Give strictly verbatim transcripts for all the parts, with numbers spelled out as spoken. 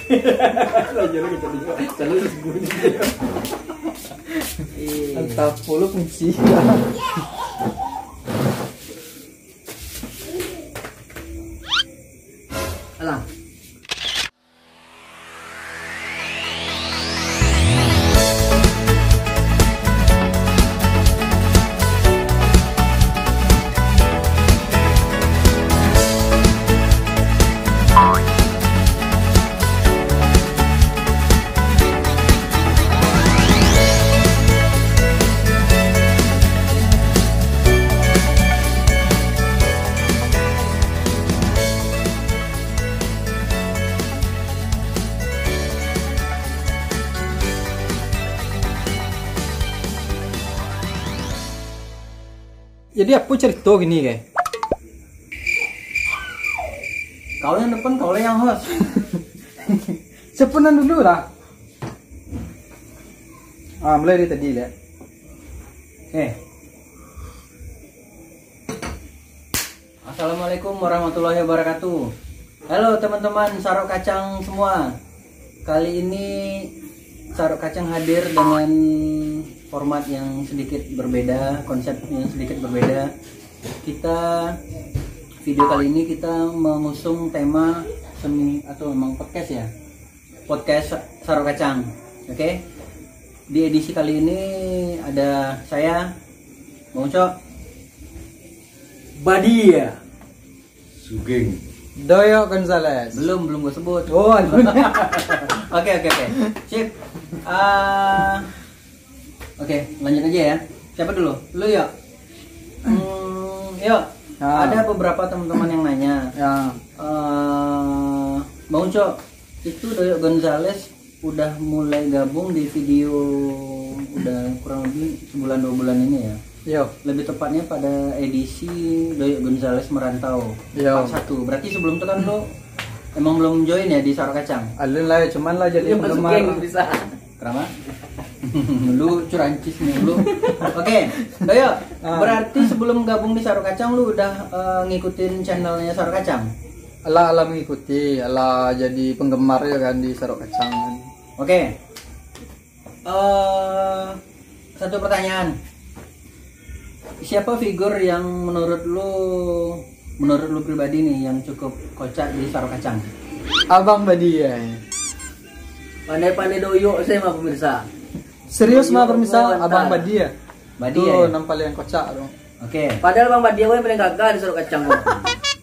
Lah, iya, lah, kita lihat. Selalu disembunyi. Iya. Antah pulo kunci. Alah. Jadi, apo carito kini, Kak? Kau yang depan, kau lah yang host. Siapo nan dulu lah? Ah, mulai dari tadi, lihat. Eh. Assalamualaikum warahmatullahi wabarakatuh. Halo teman-teman Sarok Kacang semua. Kali ini Sarok Kacang hadir dengan format yang sedikit berbeda, konsep yang sedikit berbeda. Kita, video kali ini kita mengusung tema semi atau memang podcast ya. Podcast Sarok Kacang. Oke. Di edisi kali ini ada saya, Bang Ucok. Badia. Sugeng. Doyok Gonzales. Belum, belum gue sebut. Oh, aduh. Oke, oke, oke. Sip. Ah, oke, lanjut aja ya. Siapa dulu? Lu, Yok. Hmm, Yok. Ah. Ada beberapa teman-teman yang nanya. Ya. Eh, Bang Ucok, itu Doyok Gonzales udah mulai gabung di video udah kurang lebih sebulan dua bulan ini ya. Yo. Lebih tepatnya pada edisi Doyok Gonzales Merantau. Yo. Part satu. Berarti sebelum itu kan lo emang belum join ya di Sarok Kacang? Alun lah, cuman lah jadi penggemar. Kenapa? Lu curancis mulu. Oke, Doyok. Ah. Berarti sebelum gabung di Sarok Kacang, lu udah eh, ngikutin channelnya Sarok Kacang? Alah, alah mengikuti, alah jadi penggemar ya kan di Sarok Kacang kan. Oke. Eh, satu pertanyaan. Siapa figur yang menurut lu, menurut lu pribadi nih yang cukup kocak di Sarok Kacang? Abang Badia. Pandai-pandai doyok saya mah pemirsa. Serius mah pemirsa, Abang Badia. Badia. Tuh, ya? Nampak yang kocak tuh. Oke. Padahal Bang Badia yang paling gagah di Sarok Kacang tu.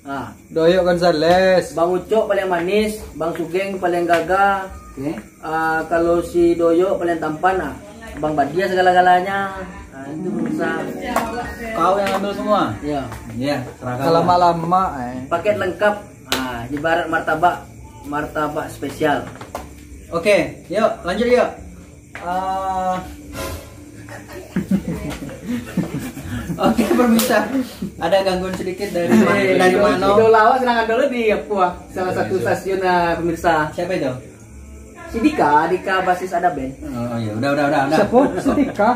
Ah. Doyok Gonzales. Bang Ucok paling manis, Bang Sugeng paling gagah. Oke. Ah, kalau si Doyok paling tampan, ah. Bang Badia segala-galanya. Ah, itu pemirsa. Kau yang ambil semua? Iya. Iya, serahkan. Lama-lama, eh. Paket lengkap. Ah, ibarat martabak, martabak spesial. Oke, yuk lanjut yuk. Ah. Oke, pemirsa, ada gangguan sedikit dari dari Mano. Idola awak sedang ada di apa? Salah satu stasiun, ah, pemirsa. Siapa itu? Si Dika, Dika basis Ada Band. Oh ya, udah udah udah udah. Siapa? Si Dika.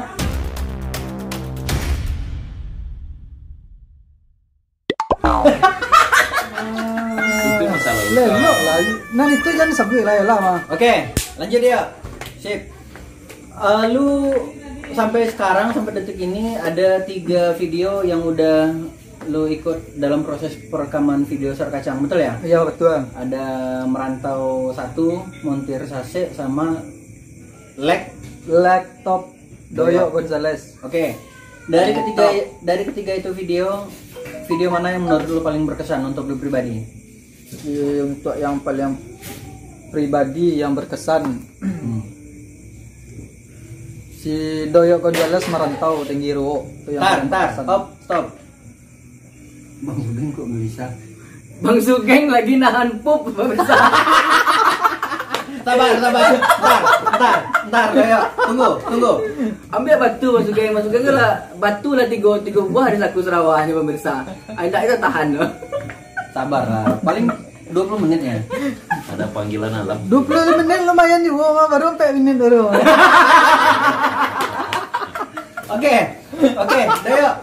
Itu masalah lu. Lelok lah. Nah, itu jangan sebut lah, lah mah. Oke, lanjut ya. Sip. Eh, lu sampai sekarang, sampai detik ini ada tiga video yang udah lu ikut dalam proses perekaman video Sarok Kacang, betul ya? Iya, betul. Ada Merantau satu, Montir Sasek, sama Lek. Lek Top Doyok Gonzales. Oke. Dari ketiga, dari ketiga itu video, video mana yang menurut lu paling berkesan untuk lu pribadi? Di, untuk yang paling pribadi yang berkesan, hmm, si Doyok Gonzales Merantau Tinggi Ruok. Itu yang paling berkesan. Ntar, ntar, stop, stop. Bang Sugeng kok bisa? Bang Sugeng lagi nahan pup, pemirsa. Sabar, sabar. Ntar, ntar, ntar, Doyok. Tunggu, tunggu. Ambil batu, Bang Sugeng. Bang Sugeng tu lah, batu lah tiga, tiga buah di saku Sarawaknyo, pemirsa. Ah, indak itu tahan tu. Sabar lah. Paling dua puluh menit ya. Ada panggilan alam. Dua puluh menit lumayan juga, Mak. Baru empat menit baru. Oke, oke, Doyok.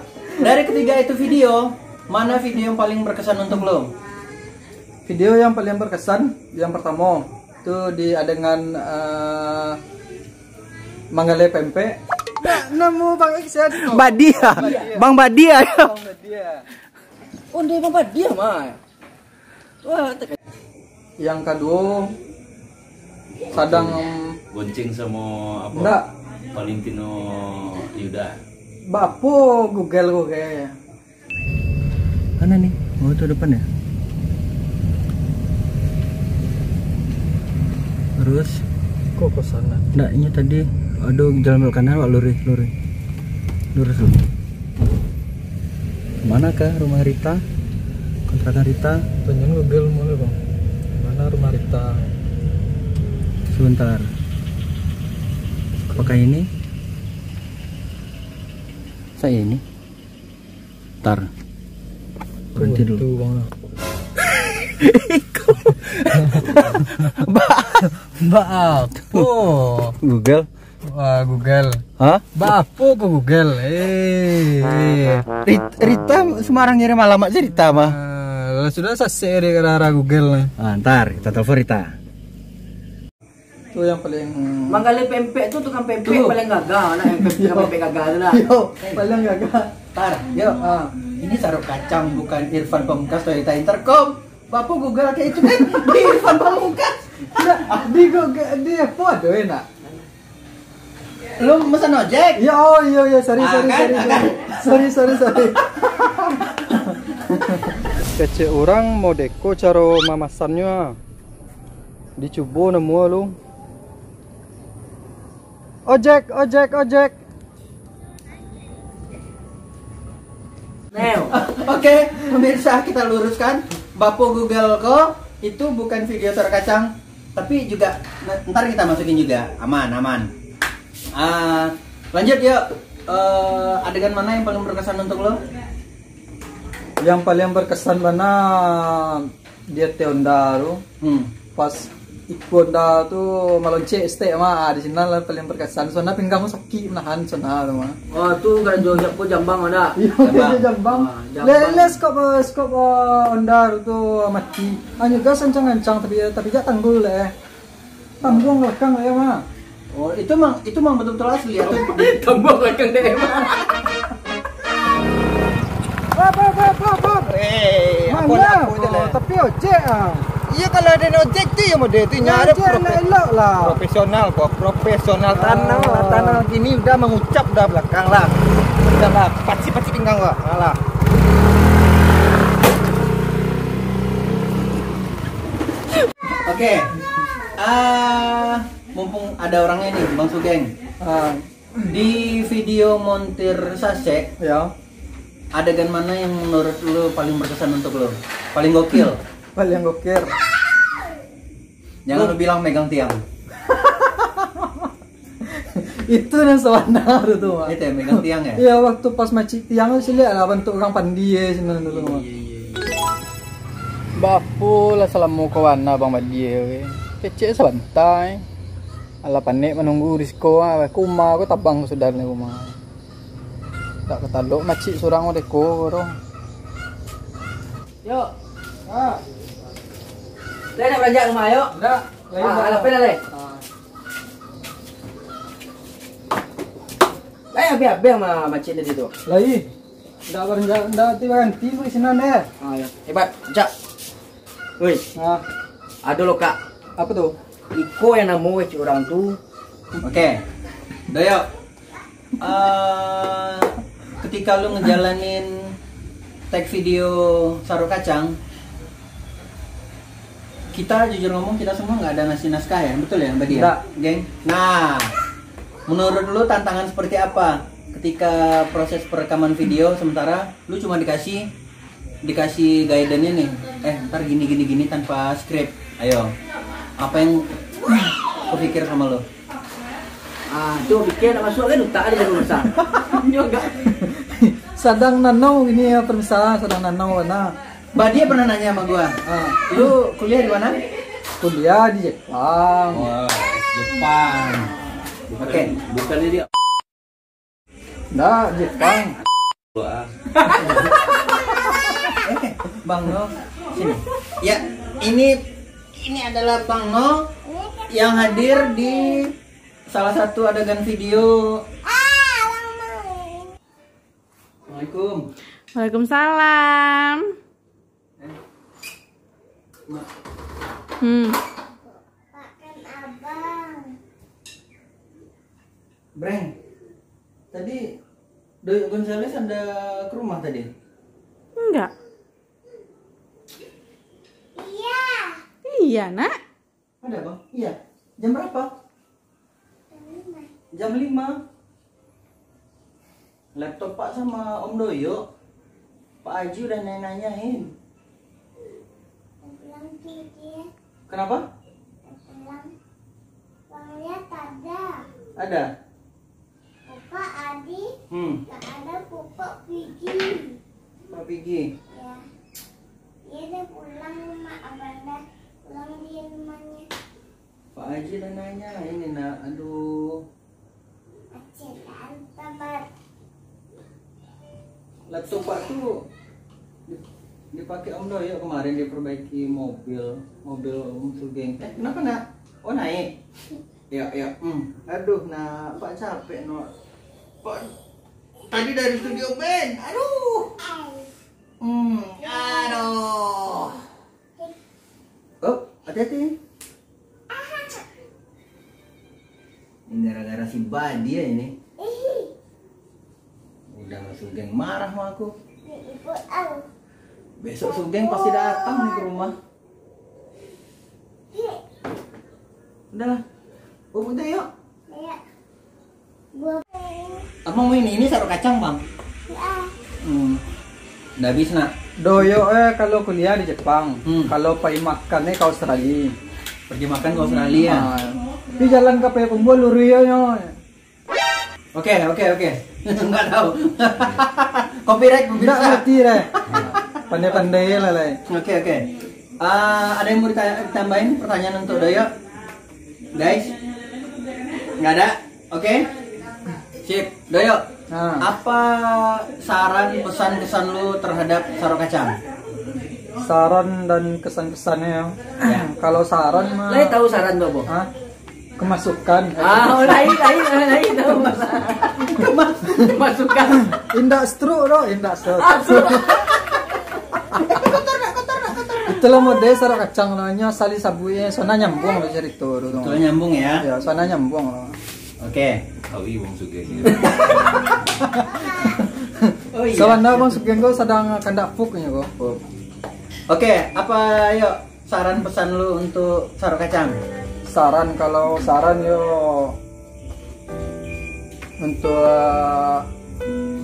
Dari ketiga itu video, mana video yang paling berkesan untuk lo? Video yang paling berkesan, yang pertama, Tu di adengan, eh, manggaleh pempek. Nah, namo Bang Iksan tu. Badia. Badia. Bang Badia. Bang Badia. Oh, dia Bang Badia mah. Wah, tak- Yang kaduo sadang Gonceng samo apo? Ndak. Valentino Yuda. Bapo Google ko kayak. Mana nih? Oh, itu depan ya? Terus? Kok ke sana? Ndak, ini tadi. Aduh, jalan belok kanan, Wak, lurus, lurus. Lurus dulu. Manakah rumah Rita? Kontrakan Rita? Tanyain Google mulu, Bang. Mana rumah Rita? Sebentar. Apakah ini? Saya ini. Tar. Berhenti dulu. Itu, Bang. Ba-, ba apo? Google. Wah, Google. Hah? Ba apo ko Google? Eh. Rit-, Rita sembarang ngirim alamat je Rita mah. Ah, lah sudah sasek dek arah-arah Google ni. Ah, ntar kita telepon Rita. Tu yang paling Manggaleh pempek tu tukang pempek paling gagah, nak yang pempek, tukang pempek gagah tu lah. Yo, paling gagah. Tar, yo, ah, ini Saruk Kacang bukan Irfan Pamungkas Toyota Intercom. Bapo Google kayak itu kan? Di Irfan Pamungkas. Nah, di Google, di apa tu enak? Lu mesen ojek? Ya, oh, iya, iya, sorry, Ah, sorry, kan? sorry, Ah, kan? sorry. Sorry, sorry, sorry. Kecek urang modeko caro mamasannyo. Dicubo namo lu. Ojek, ojek, ojek. Neo. Oke, pemirsa, kita luruskan. Bapo Google ko, itu bukan video Saruk Kacang, tapi juga n-, ntar kita masukin juga. Aman, aman. Ah, lanjut yuk. Eh, adegan mana yang paling berkesan untuk lo? Yang paling berkesan bana di ateh onda tu. Hmm. Pas iko onda tu maloncek stek mah, ah, di sinan lah paling berkesan. Soalnya pinggang tu sakik menahan soalnya tu mah. Oh, tu karajo siapo jambang ada? Iyo, Jambang. karajo jambang. Ah, jambang. Leles kok, bos, kok, eh, onda tu mati. Hanya gas ancang-ancang tapi, tapi jak tanggul leh. Tambuang belakang ya, Mak. Oh, itu mang, itu mang betul-betul asli atau Tambuang belakang D M. Bab, bab, bab, bab, bab. Eh, apo Mana lah, apo je apo? lah. Tapi ojek ah. Iya, kalau ada ojek tu ya model tu, Nah, nyari ojek profe-, elok-elok lah. profesional kok, profesional tanah lah, Ah. tanah kini udah mengucap dah belakang lah. Udah lah, paci-paci pinggang gua. Alah. Oke. Ah, mumpung ada orangnya nih, Bang Sugeng. Ah. Di video montir sasek, Ya. adegan mana yang menurut lu paling berkesan untuk lu? Paling gokil? Paling gokil. Jangan lu bilang megang tiang. Itu nan sabana tu, Mak. Itu yang megang tiang, ya? Iya, waktu pas macik tiang tu, caliak lah bantuak urang pandie sinan dulu, Mak. Iya, iya, iya. Bapo lah salamo kawan abang badie, weh. Kecek sabanta, eh. Alah panek manunggu di siko, ah. Ka umah ko tabang sudah ni rumah. Tak katalok macik surang deko ko tu. Yo. Ah. Lai nak balanjak rumah, yo? Ndak, lai Ah, balanjak. Alah, pen lah, lai. Ah. Lai habis-habis ma-, macik tadi tu. Lai. Ndak balanjak, ndak ti baranti ko di sinan deh. Ah, yo. Hebat, cak. Woi. Ah. Ado lo, Kak. Apo tu? Iko yang namo weh cik urang tu. Oke. Doyok. Eh, ketika lu ngejalanin take video Saruk Kacang, kita jujur ngomong, kita semua nggak ada ngasih naskah ya, betul ya, Mbak Dia? Nggak. Geng? Nah, menurut lu tantangan seperti apa ketika proses perekaman video, sementara lu cuma dikasih dikasih guidance-nya nih, eh, ntar gini, gini, gini tanpa skrip. Ayo, apa yang kepikir sama lo? Ah, tu pikir nak masuk kan utak ada di rumah. Nyo enggak. Sadang nanau ini ya, permisalan, sadang nanau, nah. Mbak Dia pernah nanya sama gua, Ah. "Lu kuliah di mana?" Kuliah di Jepang. Wah, Jepang. Oke. Bukannya dia Ndak, Jepang. Wah. Bang, no. Sini. Ya, ini Ini adalah Bang No yang hadir di salah satu adegan video. Assalamualaikum. Waalaikumsalam. Eh, Mak. Hmm. Pakan abang. Breng, tadi Doyok Gonzales ada ke rumah tadi? Enggak. Iya. Iya, Nak. Ada, Bang? Iya. Jam berapa? Jam lima. Jam lima. Laptop Pak sama Om Doyok. Pak Haji udah nanya-nanyain. Pulang tu dia. Kenapa? Pulang. Uangnya tak ada. Ada? Bapak Adi, hmm, tak ada pupuk pigi. Pupuk pigi? Ya. Dia dah pulang, Mak Abang dah pulang di rumahnya. Pak Haji dah nanya ini, Nak. Aduh. Acil, sabar. Laptop Pak tu di-, dipakai Om Doyok kemarin, dia perbaiki mobil, mobil Om Sugeng. Eh, kenapa, Nak? Oh, naik. Ya, ya. Hmm. Aduh, Nak, Pak capek, Nak. Pak tadi dari studio band. Aduh. Hmm, aduh. Oh, hati-hati. Ini gara-gara si Badia ini. Udah Sugeng marah sama aku. Besok Sugeng pasti datang nih ke rumah. Udahlah. Oh, udah yuk. Abang mau ini, ini sarok kacang, Bang. Hmm. Udah habis, Nak. Doyok, eh, kalau kuliah di Jepang, hmm, kalau pai makan, eh, ke Australia. Pergi makan ke Australia. Ah. Di jalan ka Payakumbuah, luruih yo. Oke, oke, oke. Enggak tahu. Copyright, pemirsa. Enggak ngerti deh. Pandai-pandai lah, lai. Oke, oke. Ah, ada yang mau ditanya, tambahin pertanyaan untuk Doyok? Guys? Nggak ada? Oke? Sip. Doyok, ah, apa saran, pesan, kesan lu terhadap Sarok Kacang? Saran dan kesan-kesannya, ya. Ya. Kalau saran mah. Lai tahu saran tu apa? Hah? Kemasukan. Ah, oh, lain, lain, lain, lain, tahu. Kemas-, kemasukan. Indak stroke doh, indak stroke. Ah, stroke. Itulah model Sarok Kacang lah, nyo sali sabuiknyo, sona nyambung lah carito tu. Itulah nyambung, ya. Ya, sona nyambung lah. Oke. Tahu Bang Sugeng. Oh, iya. Sabana Bang Sugeng ko sadang kandak puk nyo ko. Puk. Oke, apa, yuk, saran pesan lu untuk Sarok Kacang? Saran, kalau saran yo untuk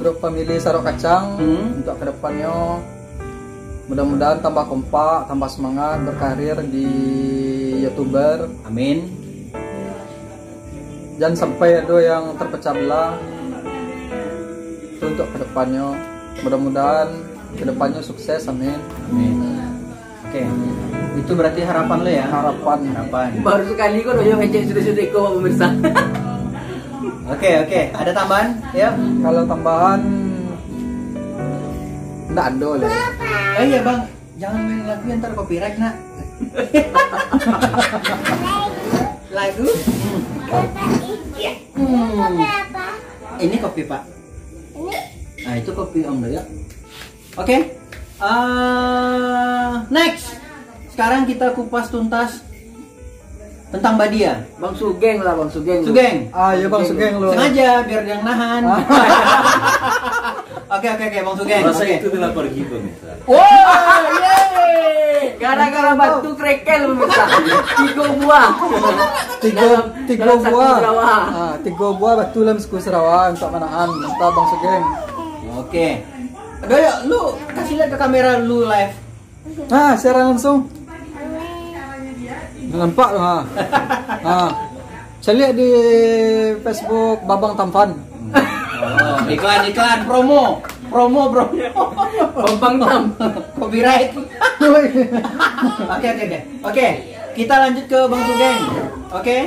grup family Sarok Kacang, hmm, untuk kedepannya mudah-mudahan tambah kompak, tambah semangat berkarir di YouTuber. Amin. Jangan sampai ada yang terpecah belah. Itu untuk kedepannya. Mudah-mudahan kedepannya sukses. Amin. Amin. Oke. Itu berarti harapan lo ya? Harapan. Harapan. Baru sekali ko Doyok ngecek sudah-sudah ko, pemirsa. Oke, oke. Ada tambahan? Ya. Kalau tambahan, ndak ada lah. Eh, iya, Bang. Jangan main lagu yang ntar copyright, Nak. Lagu? Hmm. Ini kopi, Pak. Ini? Nah, itu kopi Om Doyok. Oke. Ah, next. Sekarang kita kupas tuntas tentang Badia. Bang Sugeng lah, Bang Sugeng. Sugeng. Ah, iya, Bang Sugeng. Sugeng lu. Sengaja, biar dia yang nahan. Ah. Oke, oke, oke, Bang Sugeng. Rasa oke. Itu telah pergi, pemirsa. Wah, yeay. Gara-gara batu kerekel, pemirsa. Tiga buah. Tiga, dalam, tiga dalam satu buah. Sarawa. Ah, tiga buah batu dalam suku Sarawa untuk menahan. Mantap, Bang Sugeng. Oke. Doyok, lu kasih lihat ke kamera lu live. Ah, siaran langsung. Nampak tu, ha. Ha. Caliak di Facebook Babang Tampan. Oh, iklan, iklan, promo. Promo, bro. Babang Tam. Copyright. Oke, oke, oke. Oke, kita lanjut ke Bang Sugeng. Oke.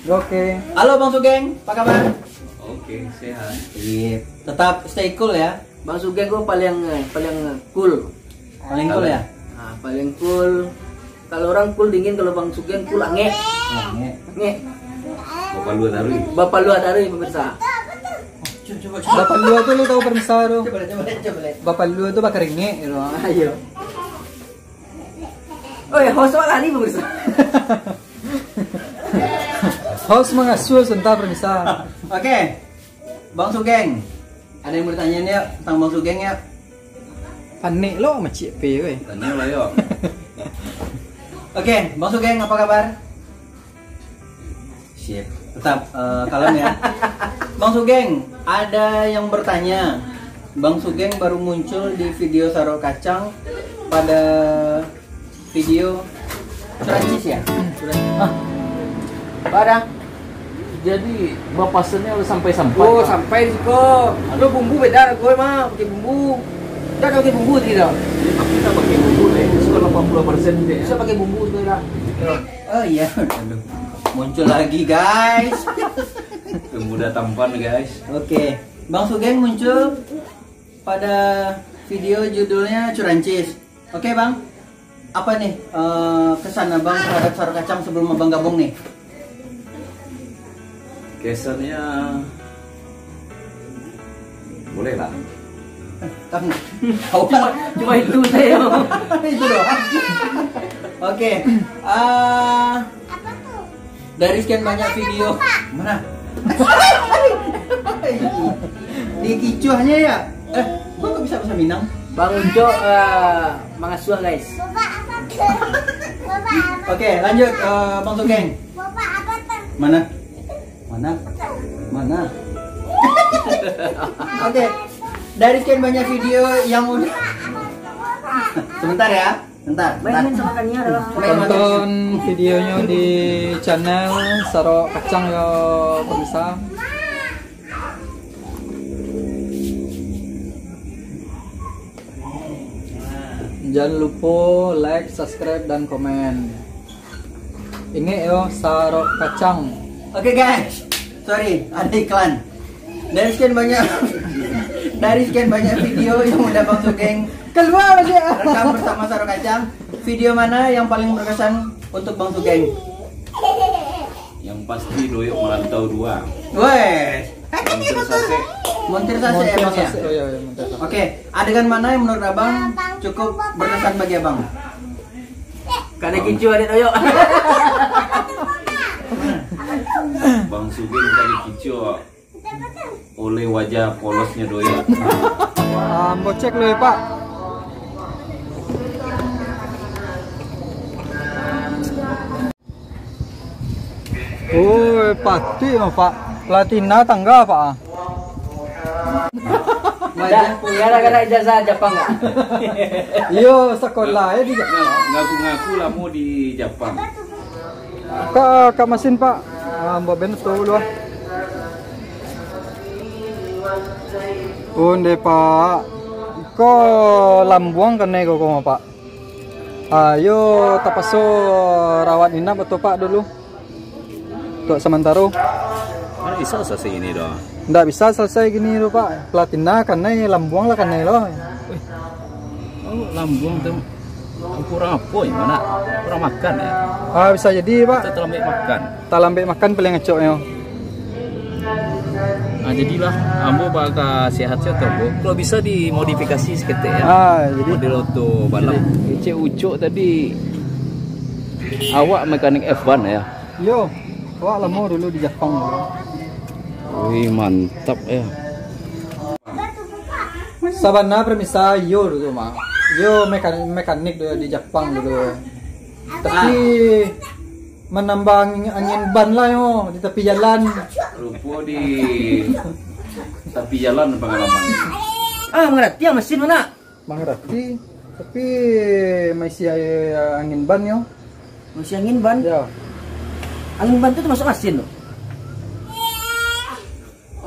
Oke. Halo, Bang Sugeng, apa kabar? Oke, sehat. Iya, tetap stay cool ya. Bang Sugeng ko paling, paling cool. Paling cool ya? Ah, paling cool. Kalau orang cool dingin, kalau Bang Sugeng cool angek. Angek. Angek. Bapalua taruih. Bapalua taruih, pemirsa. Coba, coba, coba. Bapalua tu lu tahu, pemirsa, tu? Coba, coba, coba. Bapalua tu bakaringek, gitu. Ayo. Oi, host awak lari, pemirsa. Host mangasuh sebentar, pemirsa. Oke. Bang Sugeng. Ada yang bertanya ni, ya, tentang Bang Sugeng, ya? Panik lo, macik pe, weh. Tanya lah, yo. Oke, Bang Sugeng, apa kabar? Sip. Tetap, eh, kalem, ya. Bang Sugeng, ada yang bertanya. Bang Sugeng baru muncul di video Sarok Kacang pada video Curancis, ya? Hah? Apa dah? Jadi, bapasannya udah sampai-sampai, Oh, Pak? Sampai di siko. Lo bumbu beda, gue mah pakai bumbu. Dah pakai bumbu tadi dah. Jadi, tapi kita pakai bumbu, eh. Itu kan delapan puluh persen gitu, ya. Bisa pakai bumbu juga dah. Oh iya, aduh. Muncul lagi, guys. Pemuda tampan, guys. Oke. Bang Sugeng muncul pada video judulnya Curancis. Oke, Bang. Apa nih, eh, kesan Abang terhadap Sarok Kacang sebelum Abang gabung nih? Kesannya boleh lah. Kamu. Cuma, cuma itu saja. Itu doang. Oke. Ah, dari sekian banyak video, mana? Dikicuahnya ya? Eh, kok bisa bahasa Minang? Bang Ucok, eh, mangasuah, guys. Oke, lanjut, eh, Bang Sugeng. Mana? Mana? Mana? Oke. Dari sekian banyak video yang udah, sebentar ya. Bentar, bentar. Main-main sama Tania adalah. Main-main. Tonton videonyo di channel Sarok Kacang yo, pemirsa. Jangan lupa like, subscribe, dan komen. Ingek yo, Sarok Kacang. Oke, guys, sorry, ada iklan. Dari sekian banyak, dari sekian banyak video yang udah Bang Sugeng keluar balik rekam bersama Sarok Kacang, video mana yang paling berkesan untuk Bang Sugeng? Yang pasti Doyok Merantau dua. Weh. Montir Sasek. Montir Sasek ya, Bang, ya? Sasek, oh iya, iya, Montir Sasek. Oke, adegan mana yang menurut Abang cukup berkesan bagi Abang? Kada kicu adik Doyok. Bang Sugeng kada kicu oleh wajah polosnya Doyok. Ah, ambo cek dulu ya, Pak. Oh, patuik mah, Pak. Platina tangga, Pak, ah. Dah, gara-gara ijazah Japang, Pak. Iyo, sekolah ya di Japang. Ngaku-ngaku lamo di Japang. Kak, Kak Masin, Pak. Ah, ambo ben tu dulu, ah. Onde, Pak. Ko lambuang kanai ko, ko, Pak. Ah, yo tapaso rawat inap atau, Pak, dulu. Untuk samantaro. Mana bisa selesai ini doh? Ndak bisa selesai gini tu, Pak. Platina kanai, lambuang lah kanai lo. Oh, lambuang tu kurang apa ya, mana? Kurang makan ya? Ah, bisa jadi, Pak. Kita terlambat makan. Talambek makan paling acoknyo. Ah, jadilah, ambo baka sehat-sehat tu, ambo. Kalau bisa dimodifikasi saketek ya. Ah, jadi model oto balap. Jadi, cek Ucok tadi, awak mekanik F one ya? Yo, awak lamo dulu di Japang dulu. Wih, mantap ya. Sabana permisa yo dulu mah. Yo mekanik, mekanik dulu di Japang dulu. Tapi manambah angin, angin ban lah yo di tapi jalan. Rupo di tapi jalan pangalaman. Ah, mangarati ah, masin mana? Mangarati, tapi maisi angin ban yo. Maisi angin ban? Yo. Angin ban tu termasuk masin tu?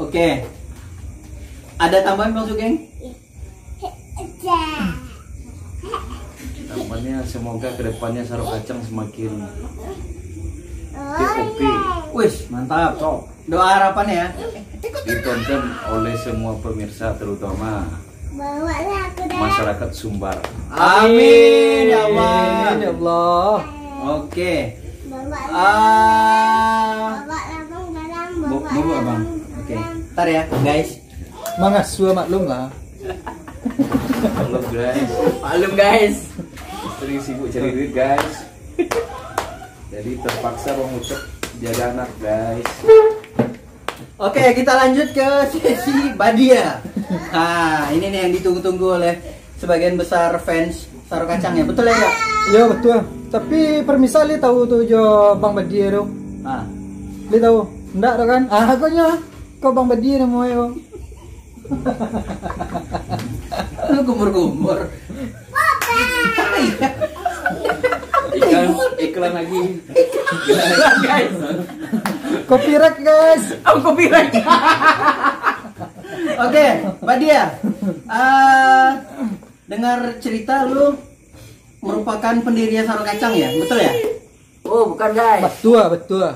Oke. Ada tambahan, Bang Sugeng? Harapannya semoga kedepannya Sarok Kacang semakin T O P. Wis, mantap. Cok. Doa harapannya ya. Ditonton oleh semua pemirsa terutama. Bawalah aku Masyarakat Sumbar. Amin, ya Allah. Amin, ya Allah. Oke. Bapak Ah. Bapak Abang dalam, Bo- Bapak Bobo, Abang. Dalam. Oke. Ntar ya, guys. Mangasuh, maklum lah. Halo, guys. Maklum, guys. Sering sibuk cari duit, guys. Jadi terpaksa Bang Ucok jaga anak, guys. Oke, kita lanjut ke sesi Badia. Nah, ini nih yang ditunggu-tunggu oleh sebagian besar fans Saro Kacang ya. Betul ya, enggak? Yo, betul. Tapi permisa, li tahu tu jo Bang Badia tu. Ah. Li tahu? Ndak tu kan? Ah, agaknyo kok Bang Badia namo yo. Lu kumur-kumur. Iklan, iklan lagi. Guys. Copyright, guys. Oh, copyright. Oke, Badia. Ah, dengar cerita lu merupakan pendiri Saro Kacang ya, betul ya? Oh, bukan, guys. Betul, betul.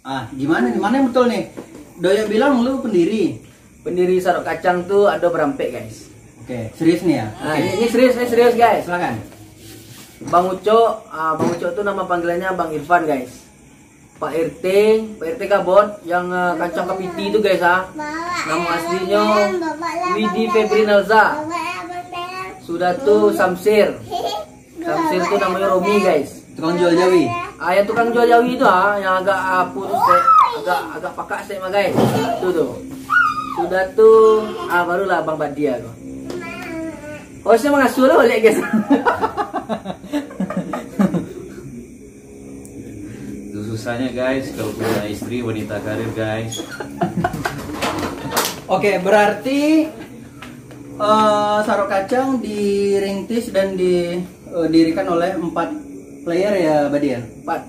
Ah, gimana nih? Mana yang betul nih? Doyo bilang lu pendiri. Pendiri Saro Kacang tu ado barampek, guys. Oke, serius nih ya? Ah, Oke. ini, ini serius, ini serius, guys. Silakan. Bang Ucok, ah, Bang Ucok tu nama panggilannya Bang Irfan, guys. Pak R T, Pak R T Kabot yang, ah, kancah kapiti tu, guys, ah. Nama aslinyo Widi Febrinalza. Sudah tu Samsir. Samsir tu namonyo Romi, guys. Tukang jual jawi. Ah, yang tukang jual jawi tu, ah, yang agak, ah, apo tu, sek. Agak, agak pakak sek mah, guys. Tu, tu. Sudah tu, ah, barulah Abang Badia tu. Oh, saya mangasuh lah balik, guys. Itu susahnya, guys, kalau punya istri wanita karir, guys. Oke, berarti, eh, Saro Kacang dirintis dan di, eh, dirikan oleh empat player ya, Badia? Empat.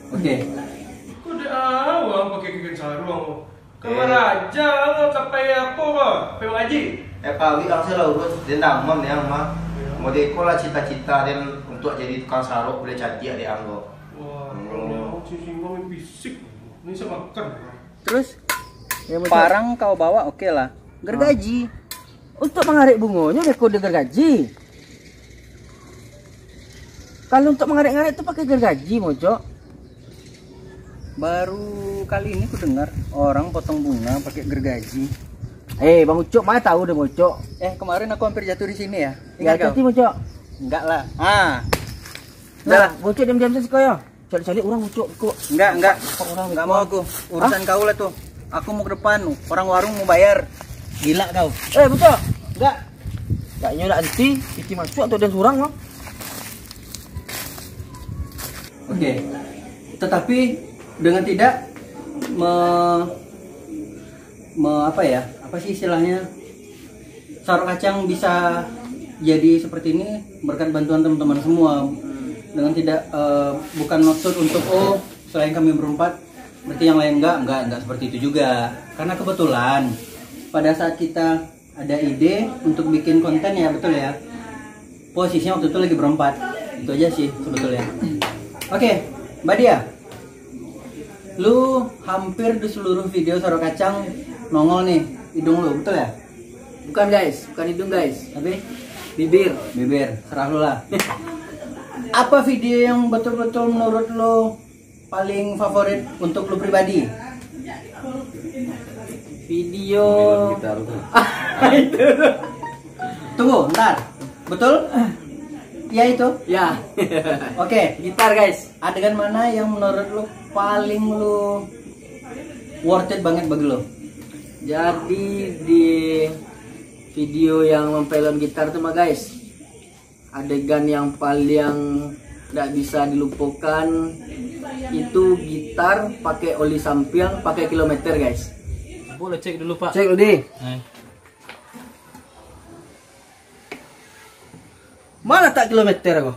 Oke. Kok dek awak pakai kain sarung? Kamaraja, kapai apo ko? Kapai mangaji? Eh, pawik ang selalu urus, den damam ni ang mah. Iyo. Modeko lah cita-cita den untuk jadi tukang sarok, buliah cadiak dek ang ko. Wah, Hmm. kalau ni ang singgung fisik. Ni sa makan. Terus? Ya, betul. Parang kau bawa, oke lah. Gergaji. Untuk mangarek bungonyo, beko di gergaji. Kalau untuk mangarek-ngarek tu pakai gergaji, Mocok. Baru kali ini ku dengar orang potong bunga pakai gergaji. Eh, Bang Ucok, mana tahu deh, Mocok. Eh, kemarin aku hampir jatuh di sini ya. Ya, Ingat kau? Hati-hati, Mocok. Enggak lah. Ah. Dah, Dah. Mocok diam-diam saja, kau ya. Caliak-caliak urang, Ucok, kok. Enggak, enggak. Kok urang Enggak mau aku. Urusan Hah? Kau lah tu. Aku mau ke depan. Orang warung mau bayar. Gila kau. Eh, Ucok. Enggak. Enggak, inyo nak anti, piti masuk atau dia surang, no? Oke. Tetapi dengan tidak me-, me-, apa ya? Apa sih istilahnya? Saro Kacang bisa jadi seperti ini berkat bantuan teman-teman semua. Dengan tidak, eh, bukan maksud untuk, "Oh, selain kami berempat, berarti yang lain enggak." Enggak, enggak seperti itu juga. Karena kebetulan pada saat kita ada ide untuk bikin konten ya, betul ya? Posisinya waktu itu lagi berempat. Itu aja sih sebetulnya. Oke, Mbak Dia. Lu hampir di seluruh video Saro Kacang nongol nih hidung lu, betul ya? Bukan, guys, bukan hidung, guys. Tapi? Bibir. Bibir, serah lu lah. Apa video yang betul-betul menurut lu paling favorit untuk lu pribadi? Video Melon gitar tuh. Itu tuh. Tunggu, ntar. Betul? Ya itu? Ya. Oke. Gitar, guys. Adegan mana yang menurut lu paling lu worth it banget bagi lu? Jadi di video yang mampelon gitar tuh mah, guys, adegan yang paling ndak bisa dilupakan itu gitar pakai oli sampiang, pakai kilometer, guys. Boleh cek dulu, Pak. Cek dulu, Di. Eh. Mana tak kilometer ko?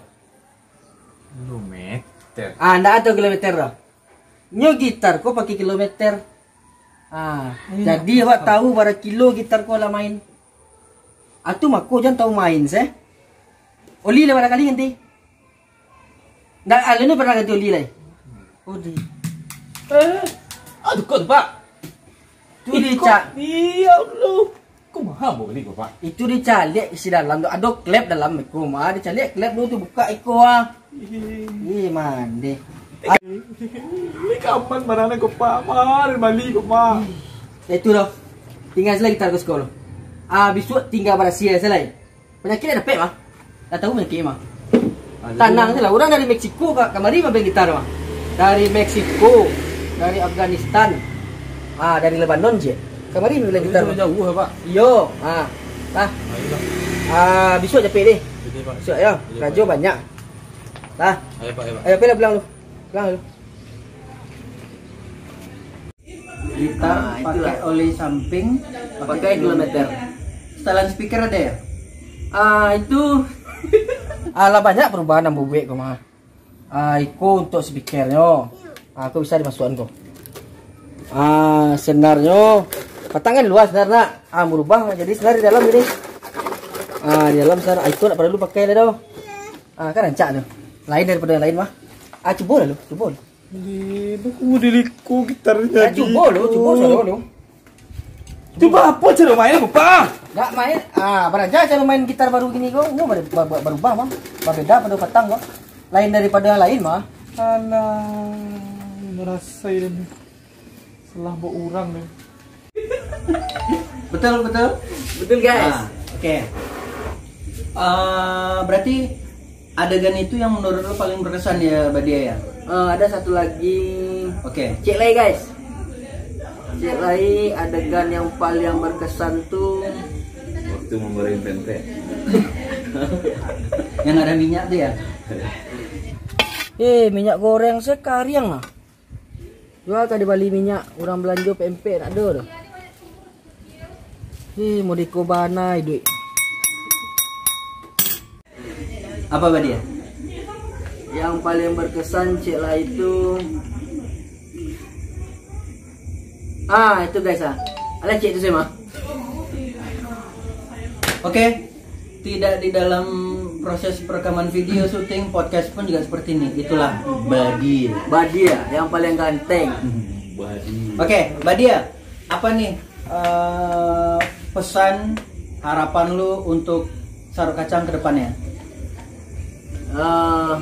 Kilometer. Ah, ndak ada kilometer dah. Nyo gitar ko pakai kilometer. Ah, Iya. Jadi awak tahu bara kilo gitar ko lah main. Atu mako jan tahu main seh. Oli lah bara kali ganti. Ndak, alun ni pernah ganti oli lai. Oli. Eh, aduh kok, Pak. Tu Iko, licak. Ya Allah. Ko maha ambo bali ko, Pak? Itu dicaliak isi dalam tu. Ado klep dalam iko mah. Dicaliak klep dulu tu, buka iko ah. Ih, mandeh. Ni kaman barang ko, Pak. Maha bali ko, Pak. Ya itu doh. Tingga se lai gitar ko siko lo. Ah, bisuak tingga barasiah se lai. Panyakik lah dapek mah. Lah tahu panyakik mah. Tanang se lah. Urang dari Meksiko ka-, kamari mambali gitar mah. Dari Meksiko, dari Afghanistan, ah, dari Lebanon je. Kamari mambali gitar mah. Jauh, Pak. Iyo, ah. Lah. Ayolah. Ah, bisuak japek deh. Oke, Pak. Bisuak yo. Oke, Pak. Karajo banyak. Lah. Ayo, Pak, ayo, Pak. Ayo, pulang, pulang lu. Pulang lu. Gitar. Ah, itulah. Pakai oli samping, pakai kilometer. Setelan speaker ada ya? Ah, itu. Alah, banyak perubahan ambo buek ko mah. Ah, iko untuk speakernyo. Ah, ko bisa dimasukan ko. Ah, senarnyo, patang kan luas senar nak. Ah, berubah jadi senar di dalam gini. Ah, di dalam senar, ah, iko ndak perlu pakai lah doh. Ah, kan rancak tu. Lain daripada yang lain mah. Ah, cubo lah lu, cubo lu. Deh, baku model iko gitarnyo. Ya, cubo lu, cubo suaro lu. Cubo apo caro main, Bapak? Ndak main, ah, baraja caro main gitar baru gini ko. Nyo bar-, bar-, bar-, barubah, Bang. Babeda pado patang ko. Lain daripada yang lain mah. Alah, marasai den. Salah buek urang den. Betul, betul. Betul, guys. Ah, oke. Ah, berarti adegan itu yang menurut lo paling berkesan ya, Badia ya? Eh, ada satu lagi. Oke. Cek lai, guys. Cek lai adegan yang paling berkesan tu. Waktu menggoreng pempek. Yang ada minyak tu ya? Eh, minyak goreng sekariang lah. Jua ka dibali minyak, urang balanjo pempek ndak ado doh. Eh, modeko bana iduik. Apa, Badia? Yang paling berkesan cek lah itu. Ah, itu guys ah. Alah cek itu saya mah. Oke. Tidak di dalam proses perekaman video, syuting, podcast pun juga seperti ini. Itulah Badia. Badia yang paling ganteng. Badia. Oke, Badia, apa nih, eh, pesan, harapan lu untuk Sarok Kacang ke depannya? Eh,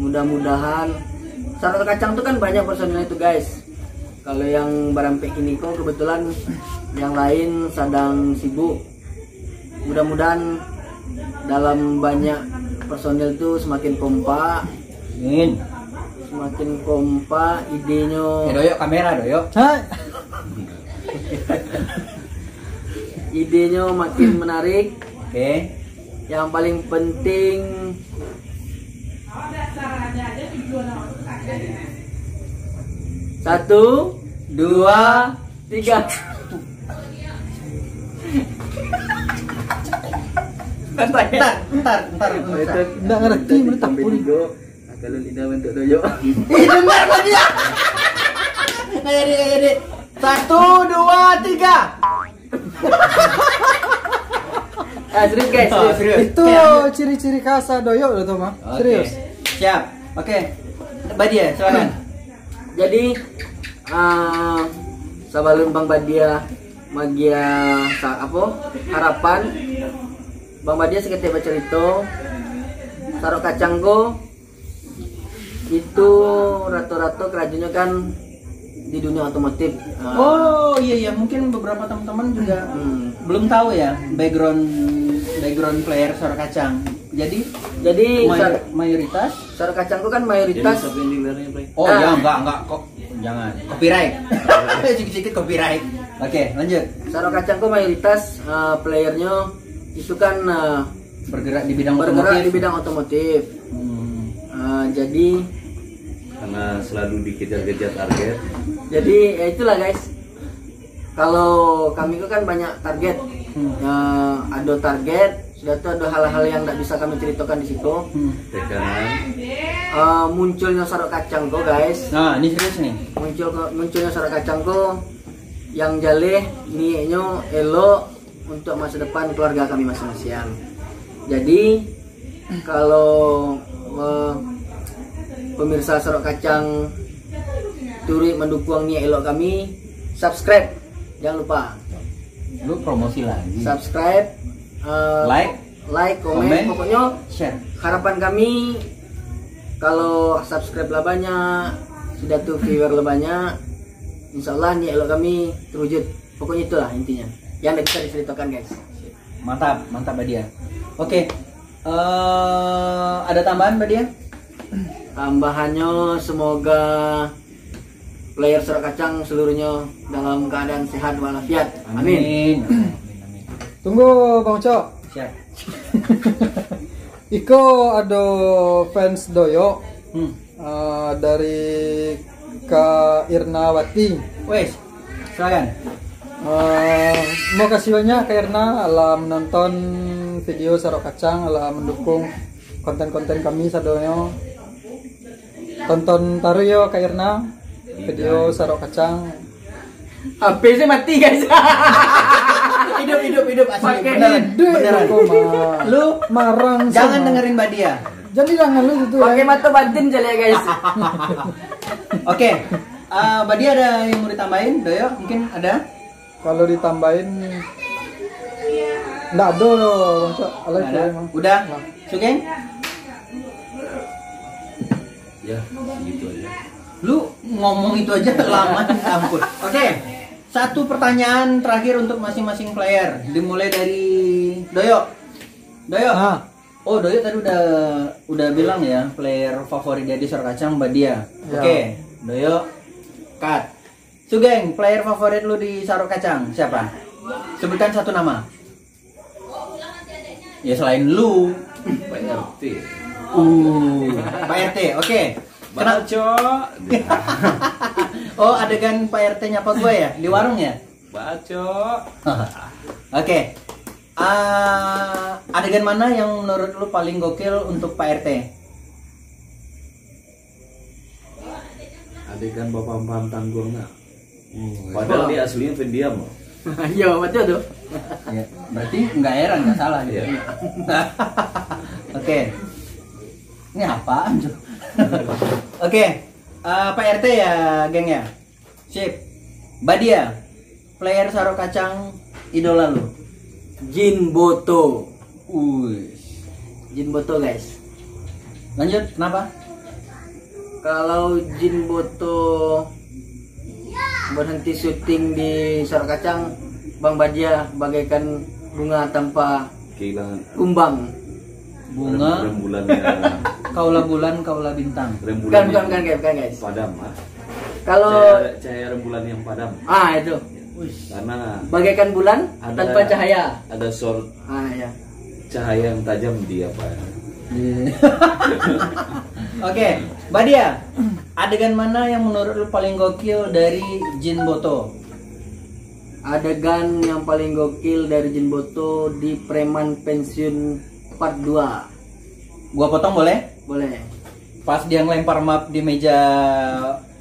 mudah-mudahan Sarok Kacang tuh kan banyak personilnya tuh, guys. Kalau yang barampek kini ko kebetulan yang lain sadang sibuk. Mudah-mudahan dalam banyak personil tu semakin kompak. Amin. Semakin kompak, idenya. Eh, doyok kamera, doyok. Hah? Idenya makin menarik. Oke. Yang paling penting, satu, dua, tiga. Ntar, ntar, ntar, ntar. Ndak ngerti, mana tak boleh. Kalau lidah bentuk doyok. Ih, dengar kau dia. Nggak jadi, nggak jadi. Satu, dua, tiga. Ah, serius, guys, serius. Itu ciri-ciri khas doyok tu mah. Oke. Serius. Siap. Oke. Badia, silakan. Jadi, ah, sabalun Bang Badia magia sa-, apo, harapan, Bang Badia saketek bacarito, Sarok Kacang ko itu rato-rato karajonyo kan di dunia otomotif. Ah. Oh, iya, iya, mungkin beberapa teman-teman juga belum tahu ya background, background player Sarok Kacang. Jadi, jadi mayor-, mayoritas Sarok Kacang tu kan mayoritas. Jadi, siapa yang di luarnya, Bray? Oh, ya, enggak, enggak kok. Jangan. Copyright. Sikit-sikit copyright. Oke, lanjut. Sarok Kacang tu mayoritas, eh, playernyo itu kan, eh, bergerak di bidang otomotif. Bergerak di bidang otomotif. Hmm. Eh, jadi karena selalu dikejar-kejar target. Jadi, ya itulah, guys. Kalau kami itu kan banyak target. Hmm. Eh, ado target, sudah tu ado hal-hal yang ndak bisa kami ceritakan di situ. Hmm. Tekanan. Eh, munculnya Sarok Kacang ko, guys. Nah, ini serius nih. Muncul ko, munculnya Sarok Kacang ko yang jaleh niatnyo elok untuk masa depan keluarga kami masing-masing. Jadi, kalau, eh, pemirsa Sarok Kacang turuik mendukung niat elok kami, subscribe. Jangan lupa. Lu promosi lagi. Subscribe, eh, like, like, komen, komen, pokoknya share. Harapan kami, kalau subscribe lah banyak, sudah tu viewer lah banyak, insya Allah niat elok kami terwujud. Pokoknya itulah intinya yang bisa diceritakan, guys. Mantap, mantap, Badia. Oke, eh, ada tambahan, Badia? Tambahannya, semoga player Sorok Kacang seluruhnya dalam keadaan sehat walafiat. Amin. Amin. Amin, amin. Tunggu, Bang Ucok. Siap. Iko ado fans Doyok. Hmm. Eh, dari Kak Irnawati. Wes, silakan. Eh, makasih banyak, Kak Irna, alah menonton video Sorok Kacang, alah mendukung konten-konten kami sadonyo. Tonton taruih yo, Kak Irna, video Sorok Kacang. H P saya mati, guys. Hidup, hidup, hidup, asli. Pakai beneran, hidup, beneran. Koma. Lu marang jangan sama. Dengerin Badia. Jadi jangan lu gitu, pakai ya. Mata batin je lah, guys. Oke. Ah, Badia ada yang mau ditambahin, Doyok? Mungkin ada? Kalau ditambahin, ndak ada loh, Bang Cok. Alah, ndak ada. Itu emang. Udah. Nah. Sugeng? Ya, segitu aja. Lu ngomong itu aja lama, ampun. Oke. Satu pertanyaan terakhir untuk masing-masing player. Dimulai dari Doyok. Doyok. Ah. Oh, Doyok tadi udah udah bilang ya, player favorit dia di Sorok Kacang, Badia. Ya. Oke, Doyok, cut. Sugeng, player favorit lu di Sorok Kacang siapa? Sebutkan satu nama. Ya, selain lu. Pak R T. Uh, Pak R T, oke. Kenapa? Baco. Oh, adegan Pak R T nyapa gue ya? Di warung ya? Baco. Oke. Ah, adegan mana yang menurut lu paling gokil untuk Pak R T? Adegan bapampahan tangguang nak. Hmm, padahal dia aslinya pendiam loh. Iya, betul tu. Ya, berarti nggak heran, nggak salah gitu. Iya. Oke. Ini apaan tuh? Oke. Eh, Pak R T ya, geng ya? Sip. Badia, player Sorok Kacang idola lu? Jin Boto. Uish. Jin Boto, guys. Lanjut, kenapa? Kalau Jin Boto berhenti syuting di Sorok Kacang, Bang Badia bagaikan bunga tanpa kehilangan kumbang. Bunga. Rem-, rembulan yang Kaulah bulan, kaulah bintang. Rembulan bukan, bukan, yang bukan, guys, bukan, guys. Padam, ah. Kalau cahaya, cahaya rembulan yang padam. Ah, itu. Karena bagaikan bulan ada, tanpa cahaya. Ada short, ah, ya, cahaya yang tajam di apa ya? Iya. Oke, Badia, adegan mana yang menurut lu paling gokil dari Jin Boto? Adegan yang paling gokil dari Jin Boto di Preman Pensiun Part dua. Gua potong boleh? Boleh. Pas dia ngelempar map di meja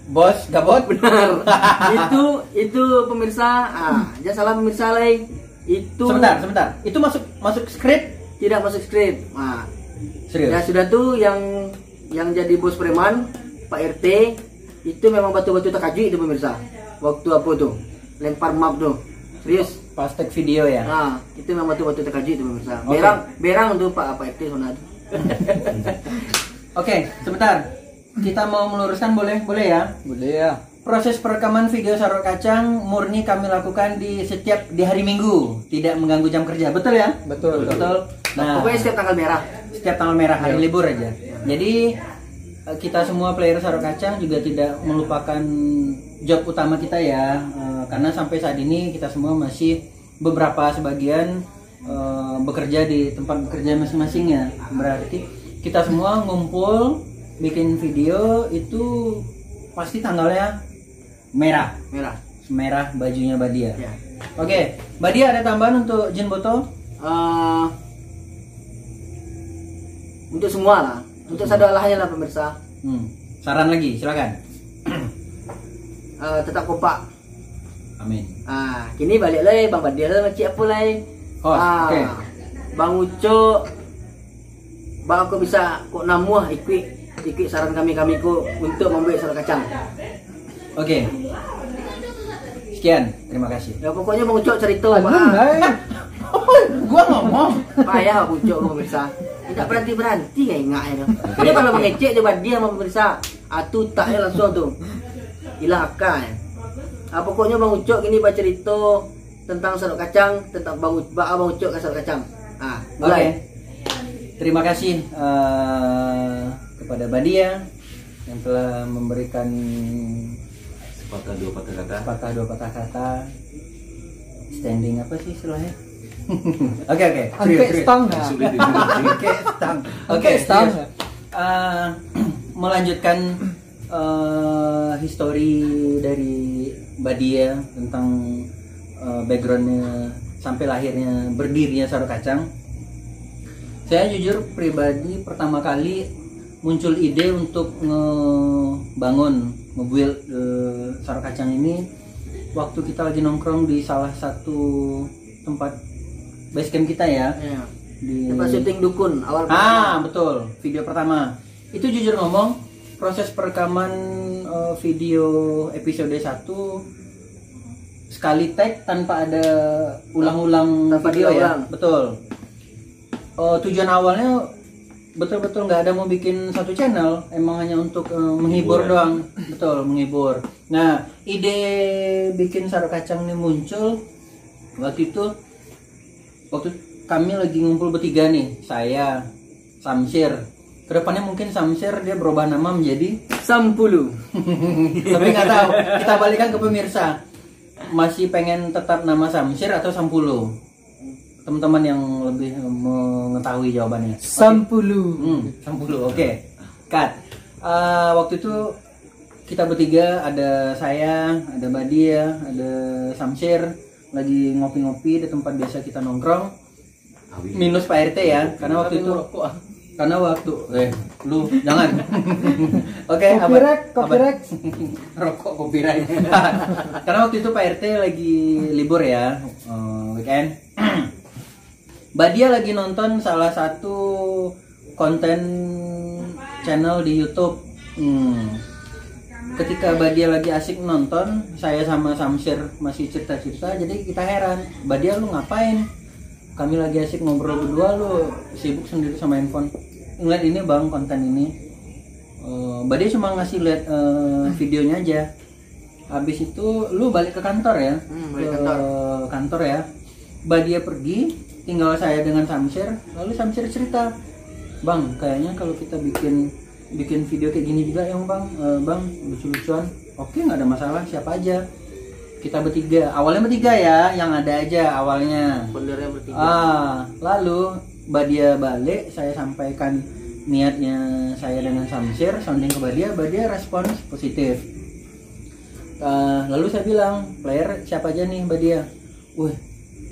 bos, Gabot? Benar. Itu, itu pemirsa, ah, jangan salah pemirsa lai. Itu sebentar, sebentar. Itu masuk, masuk skrip? Tidak masuk skrip. Nah, serius? Ya sudah tu yang, yang jadi bos preman, Pak R T, itu memang batul-batul terkejut itu pemirsa. Waktu apa tu? Lempar map tu. Serius. Pas take video ya? Nah, itu memang batul-batul terkejut itu pemirsa. Oke. Berang, berang tu Pak, Pak R T sana tu. Oke, sebentar. Kita mau meluruskan, boleh? Boleh ya? Boleh ya. Proses perekaman video Sorok Kacang murni kami lakukan di setiap, di hari Minggu, tidak mengganggu jam kerja. Betul ya? Betul, betul. Betul. Nah, pokoknya setiap tanggal merah. Setiap tanggal merah, hari libur aja. Jadi, eh, kita semua player Sorok Kacang juga tidak melupakan job utama kita ya. Eh, karena sampai saat ini kita semua masih, beberapa sebagian, eh, bekerja di tempat bekerja masing-masing ya. Berarti kita semua ngumpul bikin video itu pasti tanggalnya merah. Merah. Merah bajunya Badia. Ya. Oke, Badia ada tambahan untuk Jin Boto? Eh, untuk semua lah. Untuk sadolahnyo lah pemirsa. Hmm. Saran lagi, silakan. Eh, tetap kompak. Amin. Ah, kini baliak lai, Bang Badia lah macik apo lai. Host, ah, oke. Bang Ucok, bang, kok bisa kok namuah ikuik, ikuik saran kami, kami ko untuk mambuek Sorok Kacang. Oke. Sekian, terima kasih. Ya, pokoknya Bang Ucok cerita, Alun, Pak. Hai. Gua ngomong. Payah Bang Ucok, Bang, pemirsa. Tidak berhenti-berhenti ya ingat ya. Dia kalau mengecek dia badia sama pemirsa. Ah, tu taknya langsung tu. Hilang akal ya. Ah, pokoknya Bang Ucok ini bercerita tentang sarok kacang, tentang Bang Ucok, Bang Ucok ke sarok kacang. Ah, Oke. mulai. Terima kasih eh, kepada Badia yang telah memberikan Sepatah dua patah kata. sepatah dua patah kata. Standing apa sih istilahnya? Oke, oke. Angkek stang. Sulit dimengerti. Oke, stang. Oke, Oke, stang. Serius. Eh, melanjutkan eh, histori dari Badia tentang eh, backgroundnya sampai lahirnya berdirinya Sarok Kacang. Saya jujur pribadi pertama kali muncul ide untuk ngebangun, nge-build eh, Sarok Kacang ini waktu kita lagi nongkrong di salah satu tempat base camp kita ya. Ya. Di Tempat syuting dukun awal Ah, betul. Video pertama. Itu jujur ngomong, proses perekaman eh, video episode satu sekali take tanpa ada ulang-ulang Tanpa video ya. diulang. Betul. Oh, tujuan awalnya betul-betul nggak ada mau bikin satu channel, emang hanya untuk eh, menghibur Hiburan. Doang. Betul, menghibur. Nah, ide bikin Sarok Kacang ini muncul waktu itu, waktu kami lagi ngumpul bertiga nih, saya, Samsir. Kedepannya mungkin Samsir dia berubah nama menjadi Sampulu. Tapi nggak tahu. Kita balikan ke pemirsa. Masih pengen tetap nama Samsir atau Sampulu? Teman-teman yang lebih mengetahui jawabannya. Sampulu. Hmm, Sampulu. Oke. Cut. Eh, waktu itu kita bertiga, ada saya, ada Badia, ada Samsir, lagi ngopi-ngopi di tempat biasa kita nongkrong. Minus Pak R T ya, karena waktu itu karena waktu eh lu jangan. Oke, apa? Copyright, Apa? Copyright. Rokok copyright. Karena waktu itu Pak R T lagi libur ya, eh, weekend. Badia lagi nonton salah satu konten channel di YouTube. Hmm. Ketika Badia lagi asik nonton, saya sama Samsir masih cerita-cerita, jadi kita heran. "Badia, lu ngapain? Kami lagi asik ngobrol berdua, lu sibuk sendiri sama handphone." "Ngeliat ini, Bang, konten ini." Eh, Badia cuma ngasih lihat eh, videonya aja. Habis itu lu balik ke kantor ya? Hmm, balik Ke kantor. kantor ya. Badia pergi, tinggal saya dengan Samsir. Lalu Samsir cerita, "Bang, kayaknya kalau kita bikin bikin video kayak gini juga ya, Bang. Eh, bang, lucu-lucuan." "Oke, nggak ada masalah, siapa aja?" Kita bertiga, awalnya bertiga ya, yang ada aja awalnya. Benernya bertiga. Ah, lalu Badia balik, saya sampaikan niatnya saya dengan Samsir, sounding ke Badia, Badia respons positif. Ah, lalu saya bilang, "Player siapa aja nih, Badia?" "Wih,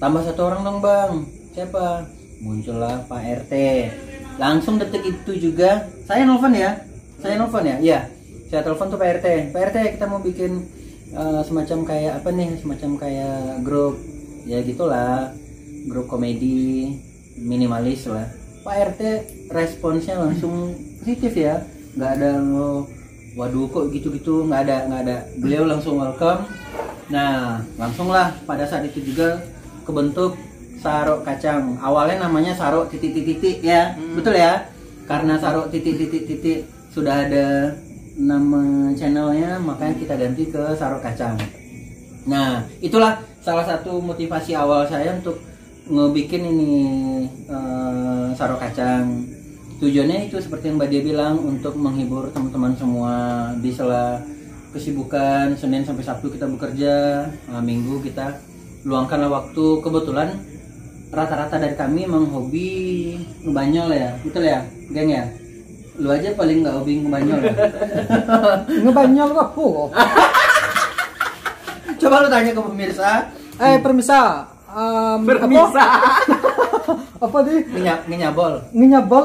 tambah satu orang dong, Bang." "Siapa?" Muncullah Pak R T. Langsung detik itu juga, saya nelfon ya. Saya nelfon ya, iya. Saya telepon tuh Pak R T. "Pak R T, kita mau bikin eh, semacam kayak apa nih? Semacam kayak grup, ya gitulah. Grup komedi minimalis lah." Pak R T responsnya langsung positif ya. Nggak ada lo, "Waduh, kok gitu-gitu?" Nggak ada, nggak ada. Beliau langsung welcome. Nah, langsunglah pada saat itu juga kebentuk Sarok Kacang. Awalnya namanya Sarok titik-titik-titik ya. Hmm. Betul ya? Karena Sarok titik-titik-titik sudah ada nama channelnya, makanya kita ganti ke Sarok Kacang. Nah, itulah salah satu motivasi awal saya untuk ngebikin ini eh, Sarok Kacang. Tujuannya itu seperti yang Mbak Dia bilang, untuk menghibur teman-teman semua di sela kesibukan. Senin sampai Sabtu kita bekerja, eh, Minggu kita luangkanlah waktu. Kebetulan rata-rata dari kami emang hobi ngebanyol ya, betul ya, geng ya? Lu aja paling nggak hobi ngebanyol ya? Ngebanyol tu apa? Coba lu tanya ke pemirsa. Eh, permisa. Um, Permisa. Apa? Apa tadi? Ngenya- ngenyabol. Ngenyabol.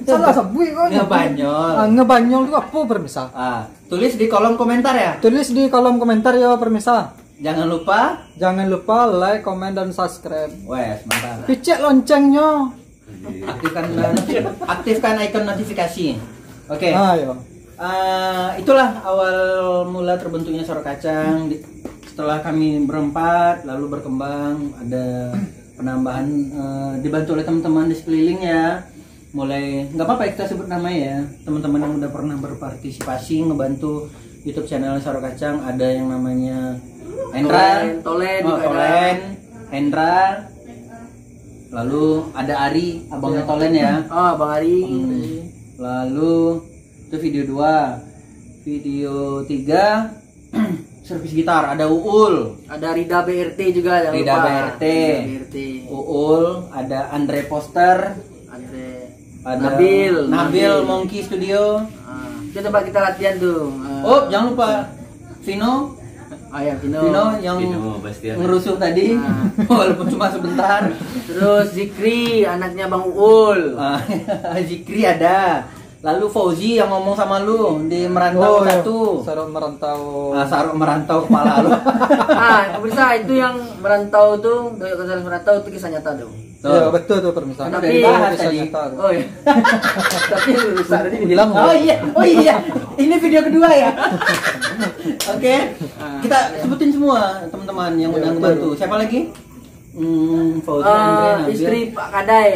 Salah sebut kan? Ngebanyol. Ah, ngebanyol tu apa, permisa? Ah, tulis di kolom komentar ya. Tulis di kolom komentar ya, permisa. Jangan lupa. Jangan lupa like, comment, dan subscribe. Wes, mantap. Picek loncengnya. Aktifkan, aktifkan ikon notifikasi. Oke. Ah, yo. Ah, itulah awal mula terbentuknya Sarok Kacang. Di- Setelah kami berempat, lalu berkembang, ada penambahan, eh, dibantu oleh teman-teman di sekeliling ya. Mulai, nggak apa-apa ya kita sebut nama ya, teman-teman yang udah pernah berpartisipasi ngebantu YouTube channel Sarok Kacang, ada yang namanya Endra, Tolen, Tolen oh, juga ada. Tolen, Endra, lalu ada Ari, abangnya Ya. Tolen ya. Oh, Bang Ari. Hmm. Lalu itu video dua. Video tiga, servis gitar, ada Uul. Ada Rida B R T juga, jangan Rida lupa. B R T. Rida B R T. Uul, ada Andre Poster. Andre. Ada Nabil, Nabil Nabil. Monkey Studio. Ah, kita coba kita latihan tuh. Ah. Oh, jangan lupa Vino. Ah, ya, Vino. Vino yang Vino Bastian. Ngerusuh tadi, Ah. walaupun cuma sebentar. Terus Zikri, anaknya Bang Uul. Ah, Zikri ada. Lalu Fauzi yang ngomong sama lu di Merantau Oh, iya. Satu. Sarok Merantau. Ah, Sarok Merantau kepala lu. Ah, pemirsa, itu yang merantau tuh, Doyok Gonzales Merantau itu kisah nyata tuh. Betul. Iya, betul tuh, pemirsa. Tapi Udah dibahas Kisah tadi. nyata tuh. Oh iya. Tapi lu rusak tadi. Bilang. Oh iya, oh iya. Ini video kedua ya. Oke. Ah, Kita iya. sebutin semua teman-teman yang Iya, udah betul. ngebantu. Siapa lagi? Hmm, Fauzi, Andre, Ah, Nabil. Istri Pak Kadai.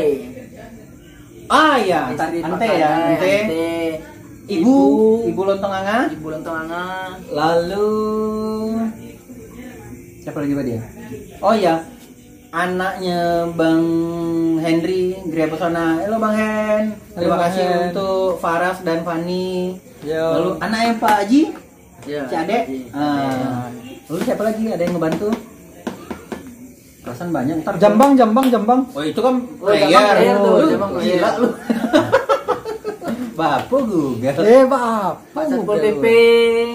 Ah iya, Istri Pak Ante ya, Kadai, Ante. Ante. Ibu, Ibu. Ibu Lontong Anga. Ibu Lontong Anga. Lalu siapa lagi, Pak, dia? Oh iya, anaknya Bang Henry, Gria Pesona. Halo Bang Hen. Terima Halo, Bang kasih Hen. untuk Faras dan Fani. Yo. Lalu anaknya Pak Haji, Ya, si Adek. Haji. Ah. Lalu siapa lagi? Ada yang ngebantu? Perasaan banyak. Ntar Jambang, Jambang, Jambang. Oh, itu kan Oh, Jambang player. player tuh, Lu Jambang gila player. lu. Bapak Google. Eh, Bapak Satpol Google. P P,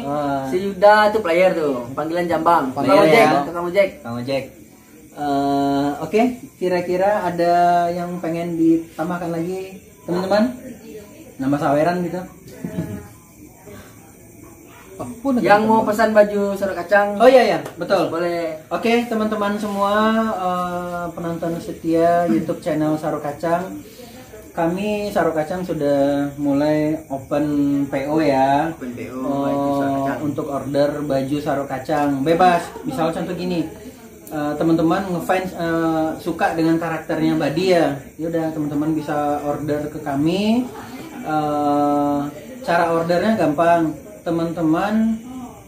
Ah. si Yuda tuh player tuh, panggilan Jambang. Tukang Player ojek, ya. tukang ojek. Tukang ojek. Eh, oke, kira-kira ada yang pengen ditambahkan lagi, teman-teman? Nambah saweran gitu. Apa nak Yang mau tambah? pesan baju Sarok Kacang, Oh iya, iya, betul. boleh. Oke, teman-teman semua, eh, penonton setia YouTube channel Sarok Kacang, kami Sarok Kacang sudah mulai open P O ya. Open P O, Oh, baju Sarok Kacang. untuk order baju Sarok Kacang. Bebas. Misal contoh gini, eh, teman-teman ngefans, eh, suka dengan karakternya Badia, ya udah, teman-teman bisa order ke kami. Eh, cara ordernya gampang, teman-teman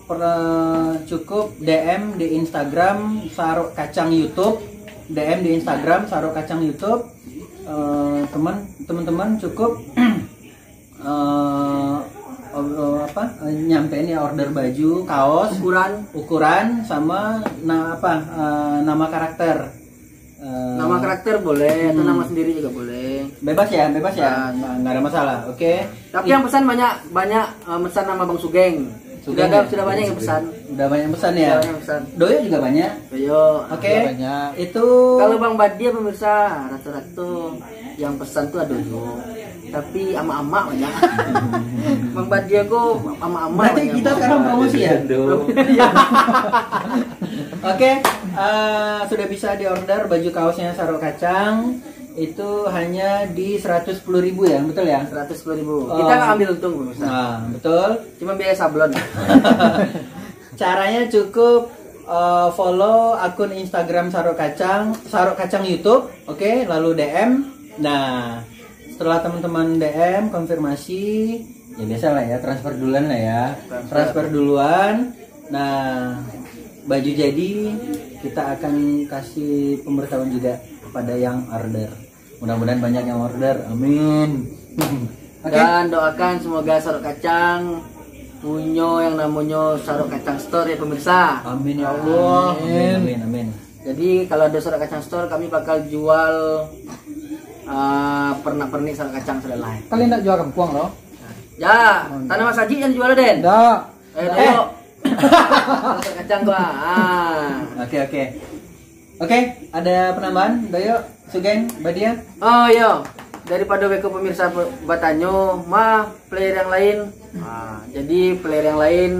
per-, cukup D M di Instagram Sarok Kacang YouTube, D M di Instagram Sarok Kacang YouTube. Eh, teman, teman-teman cukup eh, ob-, eh, apa, eh, nyampein ya order baju, kaos, Ukuran. ukuran, sama na-, apa, eh, nama karakter. Eh, Nama karakter boleh, atau Hmm. nama sendiri juga boleh. Bebas ya, bebas ya. Ah. Nah, nggak ada masalah. Oke. Tapi It- yang pesan banyak, banyak, eh, pesan nama Bang Sugeng. Sudah Sugeng ada, ya? sudah banyak yang pesan. Udah banyak yang pesan ya. Udah banyak yang pesan. Doyo juga banyak. Doyo. Oke. Udah banyak. Itu Kalau Bang Badia, pemirsa, rata-rata yang pesan tuh ada juga. Tapi amak-amak banyak. Bang Badia kok amak-amak Berarti banyak. kita sekarang promosi ya? Iya. Oke, eh, sudah bisa diorder baju kaosnya Sarok Kacang. Itu hanya di seratus sepuluh ribu ya, betul ya? Seratus sepuluh ribu. Oh. Kita nggak ambil untung, pemirsa. Nah, betul. Cuma biaya sablon. Caranya cukup, eh, follow akun Instagram Sarok Kacang, Sarok Kacang YouTube, oke, lalu D M. Nah, setelah teman-teman D M konfirmasi, ya biasa lah ya, transfer duluan lah ya. Transfer. Transfer duluan. Nah, baju jadi, kita akan kasih pemberitahuan juga kepada yang order. Mudah-mudahan banyak yang order. Amin. Oke. Dan doakan semoga Sarok Kacang punyo yang namonyo Sarok Kacang Store ya, pemirsa. Amin ya Allah. Amin. Amin, amin, amin. Jadi kalau ada Sarok Kacang Store, kami bakal jual, ah, pernak-pernik Sarok Kacang sadolah. Kalian nak jual kampuang loh? Ya, tanah Mas Haji yang jual, Den. Ndak. Eh, Eh. Doyok. Sarok Kacang gua. Ah. Oke, oke. Oke, ada penambahan, Doyok, Sugeng, Badia? Oh, iyo. Daripada beko pemirsa pe-, batanyo, ma player yang lain? Ah, jadi player yang lain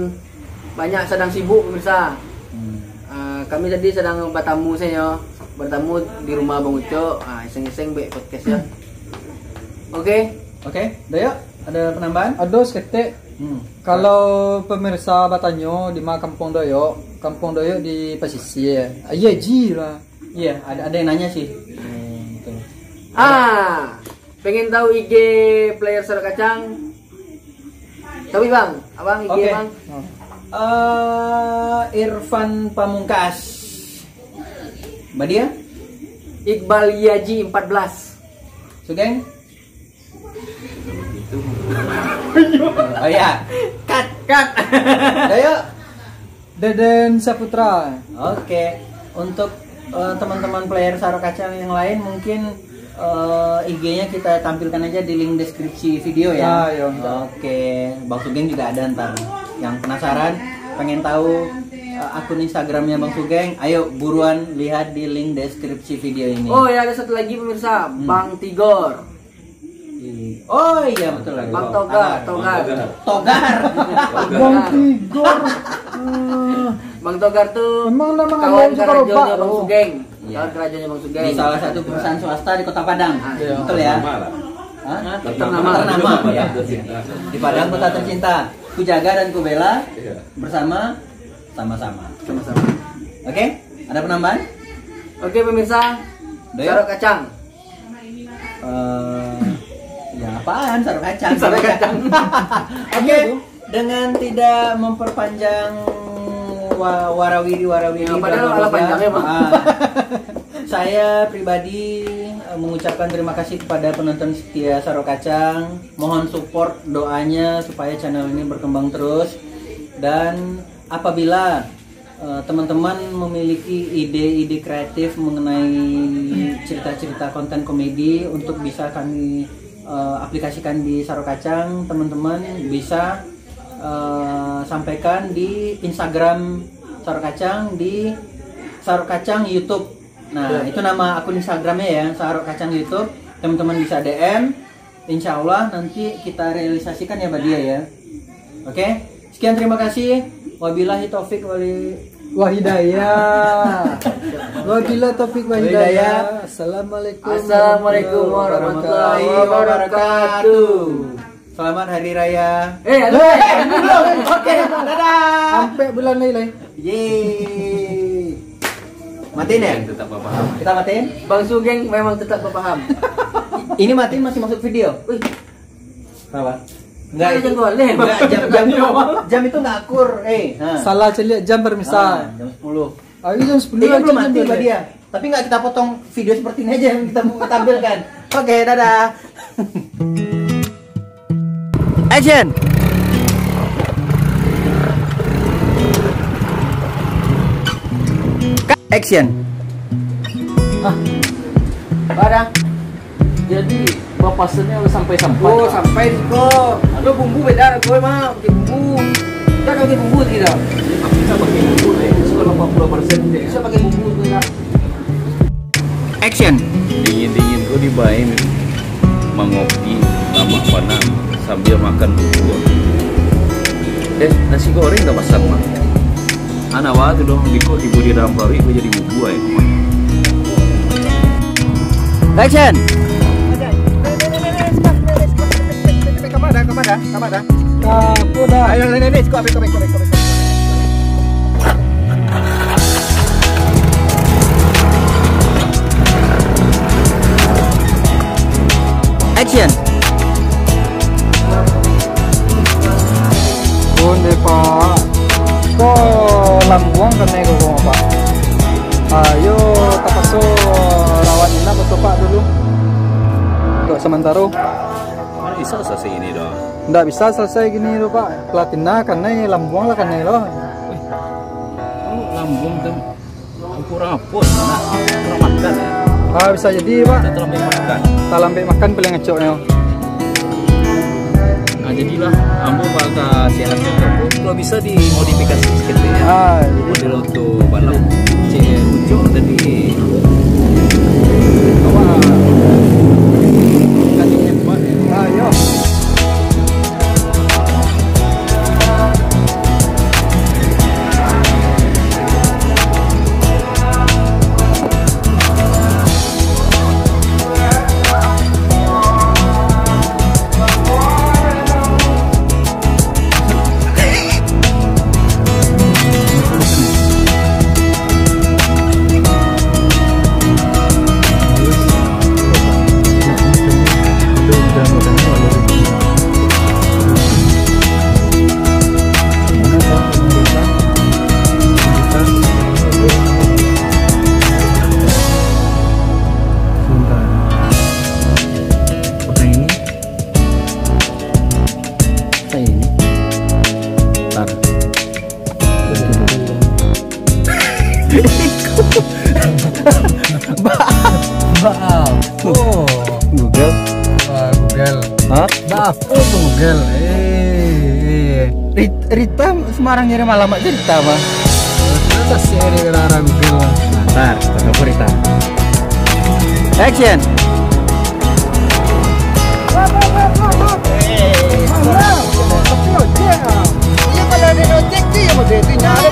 banyak sadang sibuk, pemirsa. Hmm. Ah, kami tadi sadang batamu sajo, bertamu di rumah Bang Ucok. Ah, iseng-iseng buek podcast ya. Oke. Oke, Doyok, ada penambahan? Ado saketek. Hmm. Kalau pemirsa batanyo di ma Kampung Doyok, Kampung Doyok di Pasisia. Iya ji lah. Iya, ada, ada yang nanya sih. Hmm, betul. Ah, pengen tahu I G player Sarok Kacang? Tapi bang, abang I G Oke. Bang? Eh, Irfan Pamungkas. Badia? Iqbal Yaji empat belas. Sugeng? Oh ya, cut, cut. Ayo. Deden Saputra. Oke, untuk eh, teman-teman player Sarok Kacang yang lain, mungkin eh, I G-nya kita tampilkan aja di link deskripsi video ya. Ah, iya. Oke, Bang Sugeng juga ada ntar. Yang penasaran, pengen tahu eh, akun Instagramnya Bang Sugeng, ayo buruan lihat di link deskripsi video ini. Oh ya, ada satu lagi pemirsa, Bang Tigor. Ih, Oh iya betul. Bang Togar, Togar. Togar. Bang Tigor. Bang Togar tuh Emang nama kawan ngaji karajonyo Bapak? Bang Sugeng. Iya. Kawan karajonyo Bang Sugeng. Di salah satu perusahaan swasta di Kota Padang. Ah, iya. Betul ya? Nama lah. Hah? Ternama. Ternama. Ya. Di Padang kota tercinta. Ku jaga dan ku bela bersama sama-sama. Sama-sama. Oke? Ada penambahan? Oke pemirsa, Doyok? Sarok Kacang. Eh, ya apaan Sarok Kacang? Sarok Kacang. Oke, dengan tidak memperpanjang wa- warawiri-warawiri Ya, padahal bla, bla, ala bla, panjangnya, Bang. ah, saya pribadi eh, mengucapkan terima kasih kepada penonton setia Sarok Kacang. Mohon support doanya supaya channel ini berkembang terus. Dan apabila eh, teman-teman memiliki ide-ide kreatif mengenai cerita-cerita konten komedi untuk bisa kami eh, aplikasikan di Sarok Kacang, teman-teman bisa eh, sampaikan di Instagram Sarok Kacang, di Sarok Kacang YouTube. Nah, itu nama akun Instagramnya ya, Sarok Kacang YouTube. Teman-teman bisa D M. Insya Allah nanti kita realisasikan ya Badia ya. Oke, sekian terima kasih. Wabillahi taufik wali Wahidayah. Wabillahi taufik Hidayah. wahidayah. Assalamualaikum. Assalamualaikum warahmatullahi wabarakatuh. Selamat Hari Raya. Eh, halo. Oke, dadah. Sampai bulan lain lain. Yeay. Matiin ya? Tetap paham. Kita matiin. Bang Sugeng memang tetap berpaham. Ini matiin masih masuk video. Wih, Kenapa? Enggak, itu boleh. Enggak, jam, jam, jam itu nggak akur. Eh, nah. Salah celiak jam permisa. Ah, jam sepuluh. Ayo jam sepuluh Ini aja belum jam mati boleh. Badia. Tapi nggak kita potong video seperti ini aja yang kita tampilkan. Oke, dadah. Action. Action. Pada. Jadi, bapasannya udah sampai-sampai. Oh, sampai di ko. Lo bumbu beda lah, gue mah pakai bumbu. Kita pakai bumbu tidak? Kita pakai bumbu, eh, itu delapan puluh persen deh. Bisa pakai bumbu juga. Action. Dingin-dingin ko dibain mangopi, lamak panang, sambil makan bubur. Eh, nasi goreng dah pasang mah. Anak wah tu dong, biko tibo di dalam paruik ko jadi bubur ai. Action. Kamar dah, kamar dah, kamar dah. Aku dah. Ayo, ni, ni, ni, sikok, sikok, sikok, sikok, sikok. Action. Onde pak. Ko lambuang kanai ko ko pak. Ayo tapaso rawat inap atau pak dulu. Untuk sementara. Mana bisa selesai ini doh? Ndak bisa selesai gini tu pak. Platina kanai lambuang lah kanai loh. Oh, lambuang tu kurang apa? Kurang makan ya? Ah bisa jadi pak. Kita terlambat makan. Talambek makan paling acoknya. Nah, jadilah ambo bakal sehat tu. Kalau bisa dimodifikasi sedikit ya. Ah Model auto balap. Cek ucok tadi. Awak ganti tempat ya. Ah yo. Apo tu, Google? Eh, eh. Rit-, Rita sembarang nyari malam aja Rita, Bang. Terus sih dari orang Google. Ntar, tunggu Rita. Action. Iya, kalau ada ojek tu yang model tu, nyari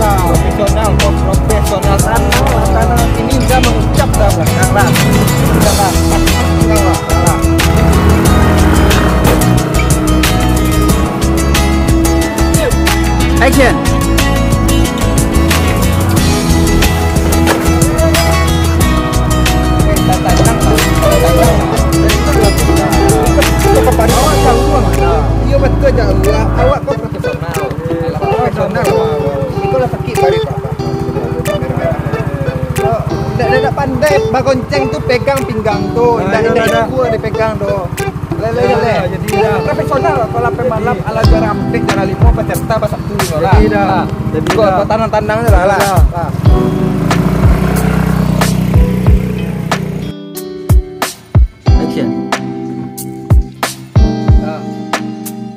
lah. Profesional, kok profesional tanah, tanah ini udah mengucap dah belakang lah. Udah lah. Udah lah. Action. Iyo, betul, jauah. Awak kok profesional. Profesional. Iko lah sakik bari, Pak. Ndak, ndak, ndak pandai bagonceng tu pegang pinggang tu. Ah, ndak, iyo, ndak, ndak. Ikua dipegang tu. Lai, lai, lai, lai. Jadi, dah. Profesional lah, kalau pemain malam ala juara ampek, juara limo, peserta basatu lah. Jadi, dah. Lah. Jadi, dah. Kau tanang-tanang je lah, lah. Dah. Lah. Action. Nah,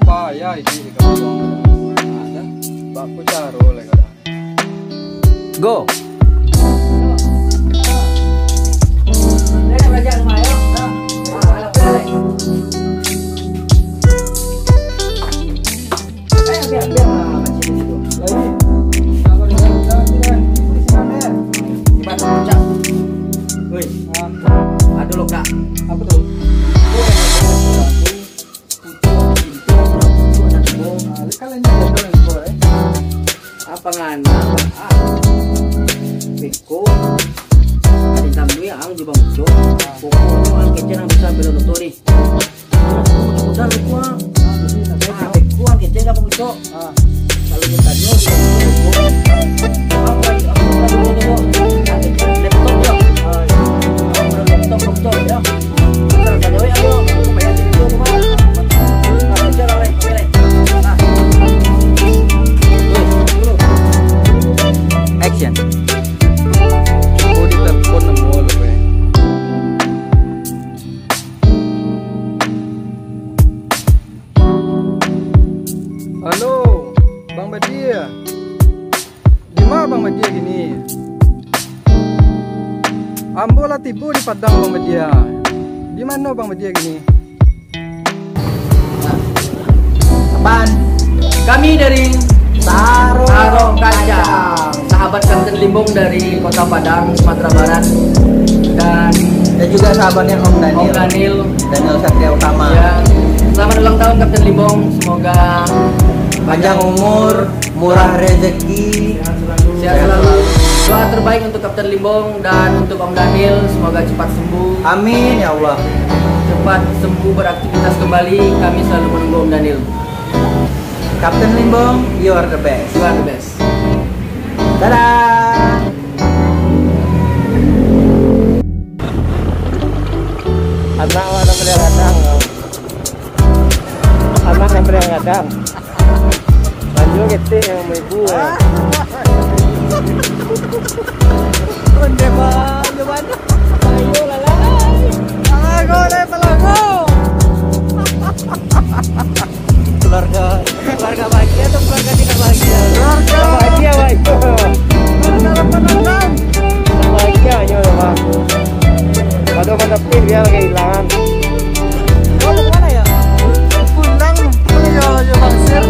payah isi di kampung. Nah, dah. Baku caro lah kau dah. Go. Woi, ado lo, Kak. Apo tu? Apo ngana? Ah. Beko. Ado tambuih ang jo Bang Ucok. Pokoknyo ang kecek nan bisa bela loto ni. Modal beko, ah. Ah, beko ang kecek ka Bang Ucok. Ah. Kalau dia tanya, dia tanya, apa, apa, apa, apa, apa, laptop dia. Ah, iya. Laptop, laptop dia. Kalau tanya, "Weh, ayo, apa yang dia jual, Bang?" Nah, dia jual, Bang. Oke, Bang. Nah. Action. Oh, dia telepon nama lu, Bang. Halo, Bang Badia. Di ma Bang Badia kini? Ambo lah tibo di Padang, Bang Badia. Di mano Bang Badia kini? Apaan? Kami dari Taro Taro Kacang. Kacang. Sahabat Kapten Limbong dari Kota Padang, Sumatera Barat. Dan Dan juga sahabatnya Om Daniel. Om Daniel. Daniel Satria Utama. Ya. Selamat ulang tahun, Kapten Limbong. Semoga Panjang umur, murah rezeki. Sehat selalu. Doa terbaik untuk Kapten Limbong dan untuk Om Daniel. Semoga cepat sembuh. Amin, ya Allah. Cepat sembuh beraktivitas kembali. Kami selalu menunggu Om Daniel. Kapten Limbong, you are the best. You are the best. Dadah. Anak mana beli radang? Anak yang beli radang. Lanjut ketik yang ibu, eh. Onde ba, yo, mana? Ayo, lalai. Talago, deh, talago. Keluarga, keluarga bahagia atau keluarga tidak bahagia? Keluarga bahagia, baik. Keluarga apa, Bang? Bahagia aja, Bang. Kalau mana pin dia lagi hilangan. Kau mau kemana ya? Pulang, pulang ya, ya, Bang Sir.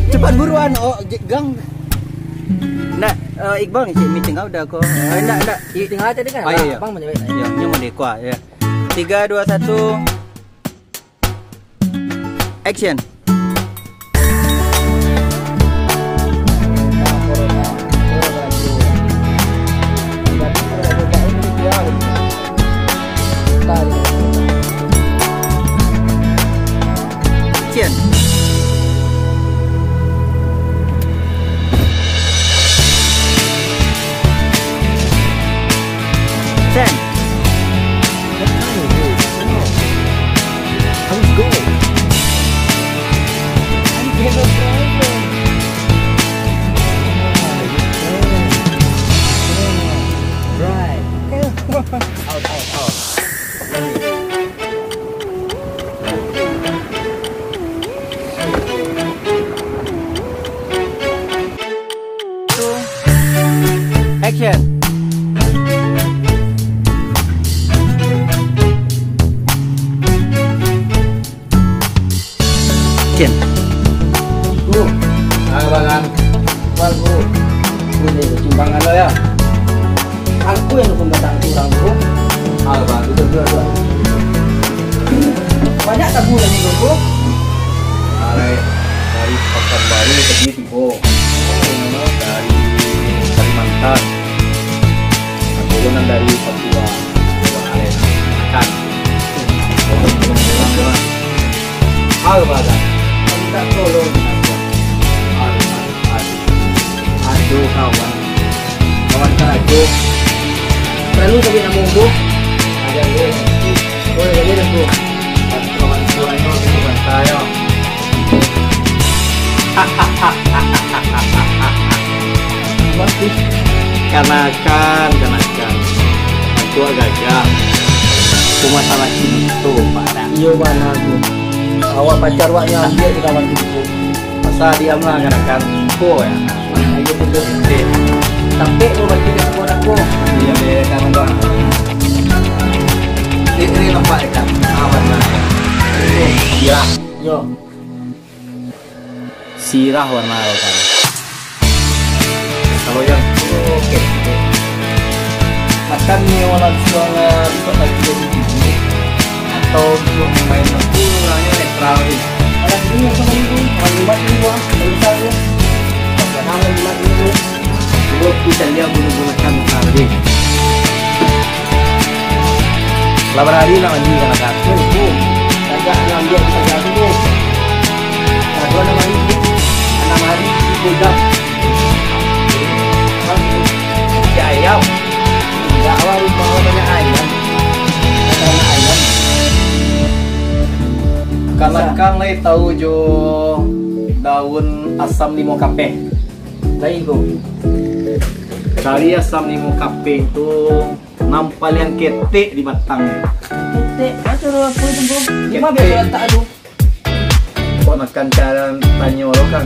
Cepat buruan, oh, je-, gang. Nak, eh, Iqbal ngecek meeting kau dah kau. Eh, nak, nak. Meeting aja tadi kan? Oh, iya, iya. Abang menjawab. Iya, ini mau dikuah, ya. Tiga, dua, satu. Action. Action. Action. Action. Bro, abang kan. Bang, bro. Bro, ni pertimbangan lo ya. Aku yang dukun batang tu urang tu. Ah, bang, betul, betul, betul. Banyak tabu lagi, bro. Alai, dari Pakanbaru tadi tibo. Dari Kalimantan. Aku kan dari Papua. Alai, makan. Hal badan. Minta tolong. Aduh, aduh, aduh. Aduh, kawan. Kawan karajo. Lalu tapi nak monggo. Ada lu. Oh, ya, ya, ya, bro. Kawan tuanya di bantai, yo. Kanakan, kanakan. Tua gagah. Cuma salah cinto, Pak. Iyo, bana tu. Awak pacar awak nyo ambiak di kawan tu. Masa diam lah, kanakan. Ko, ya. Ayo, tu, tu. Eh. Sampai ko bagi dia semua dah, ko. Iya, dia kawan doang. Ini, ini nampak, ya, kan? Aman lah. Iya. Yo. Sirah warna lo kan. Kalau yang oke. Akan nyo langsung, eh, bisa lagi jadi gini. Atau untuk main itu orangnya netral gitu. Kalau ini yang sama itu, orang lima ini gua, kalau bisa tuh. Pas ada orang lima ini tuh. Gua bisa lihat guna-gunakan tadi. Lah barari nak mandi kan, kan? Kagak ngambil kita jatuh tu. Kagak nama hari tu. Nama hari tu jam. Si ayam. Enggak, awak rumah awak banyak ayam. Banyak ayam. Kanakan lai tahu jo daun asam limo kapeh. Lai ko. Cari asam limo kapeh tu. Nan paliang ketek di batang. Ketek, macam apa itu, bro? Di mana biasa letak tu? Kok nak kan cara tanyo lo kan?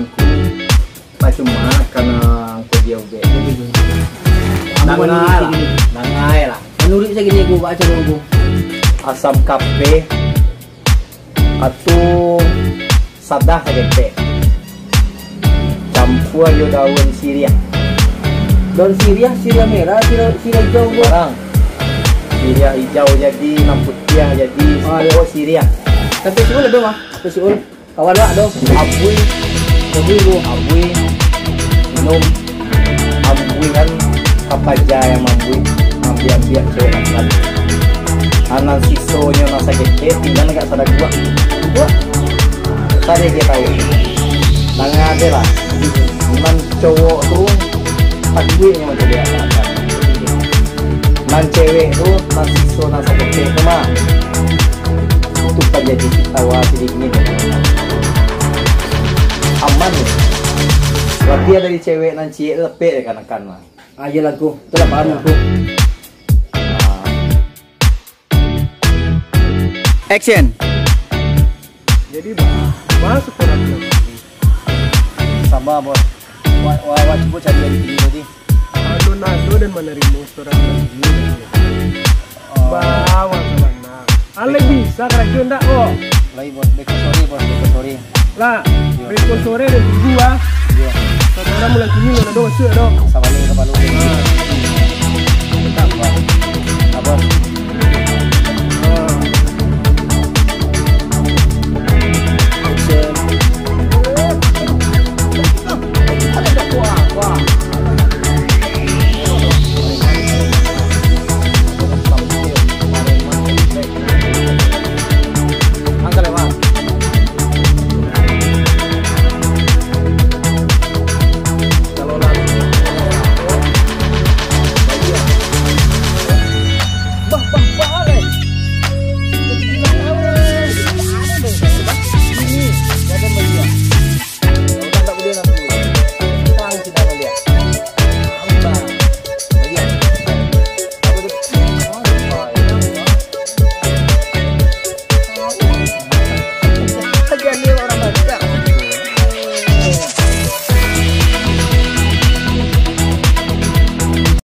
Percuma karena kau dia ubek. Dengar lah, dengar lah. Menurut saya gini, gua baca dulu, gua. Asam kapeh atau sadah saketek. Campua jo daun siriah. Daun siriah, siriah merah, siriah, siriah hijau, bro. Barang. Siriah hijau jadi, nan putiah jadi, oh, pokok siriah. Tapi siul ado mah, tapi siul. Kawan wak ado. Abui. Abui, bro. Abui. Minum. Ambuih kan, apa aja yang mambuih, ambiak-ambiak cewek nakal. Anan sisonyo nan saketek, tinggal agak sada guak. Guak. Sada dia tahu. Nang ada lah. Nan cowok tu, takuik nyo macam dia nakal. Nan cewek tu, nan siso nan saketek tu mah. Itu kan jadi tawa sedikit. Aman ni. Berarti dari cewek nan ciek tu, tapi dia kanakan lah. Ah, iyalah, Ko. Itulah paham, Ko. Action. Jadi, bah, masuk orang bilang. Sabar, Bos. Wa, wa, wa, cubo cari dari sini tadi. Alun ado dan manarimo surang dari sini. Oh. Bawa sabana. Alai bisa karajo ndak, Ko? Lai, Bos. Beko sore, Bos. Beko sore. Lah, iyo. Beko sore dan tunggu, ah. Iyo. Saudara mulai kini lo nado masuk, ado. Sabalik ka Palu. Ah,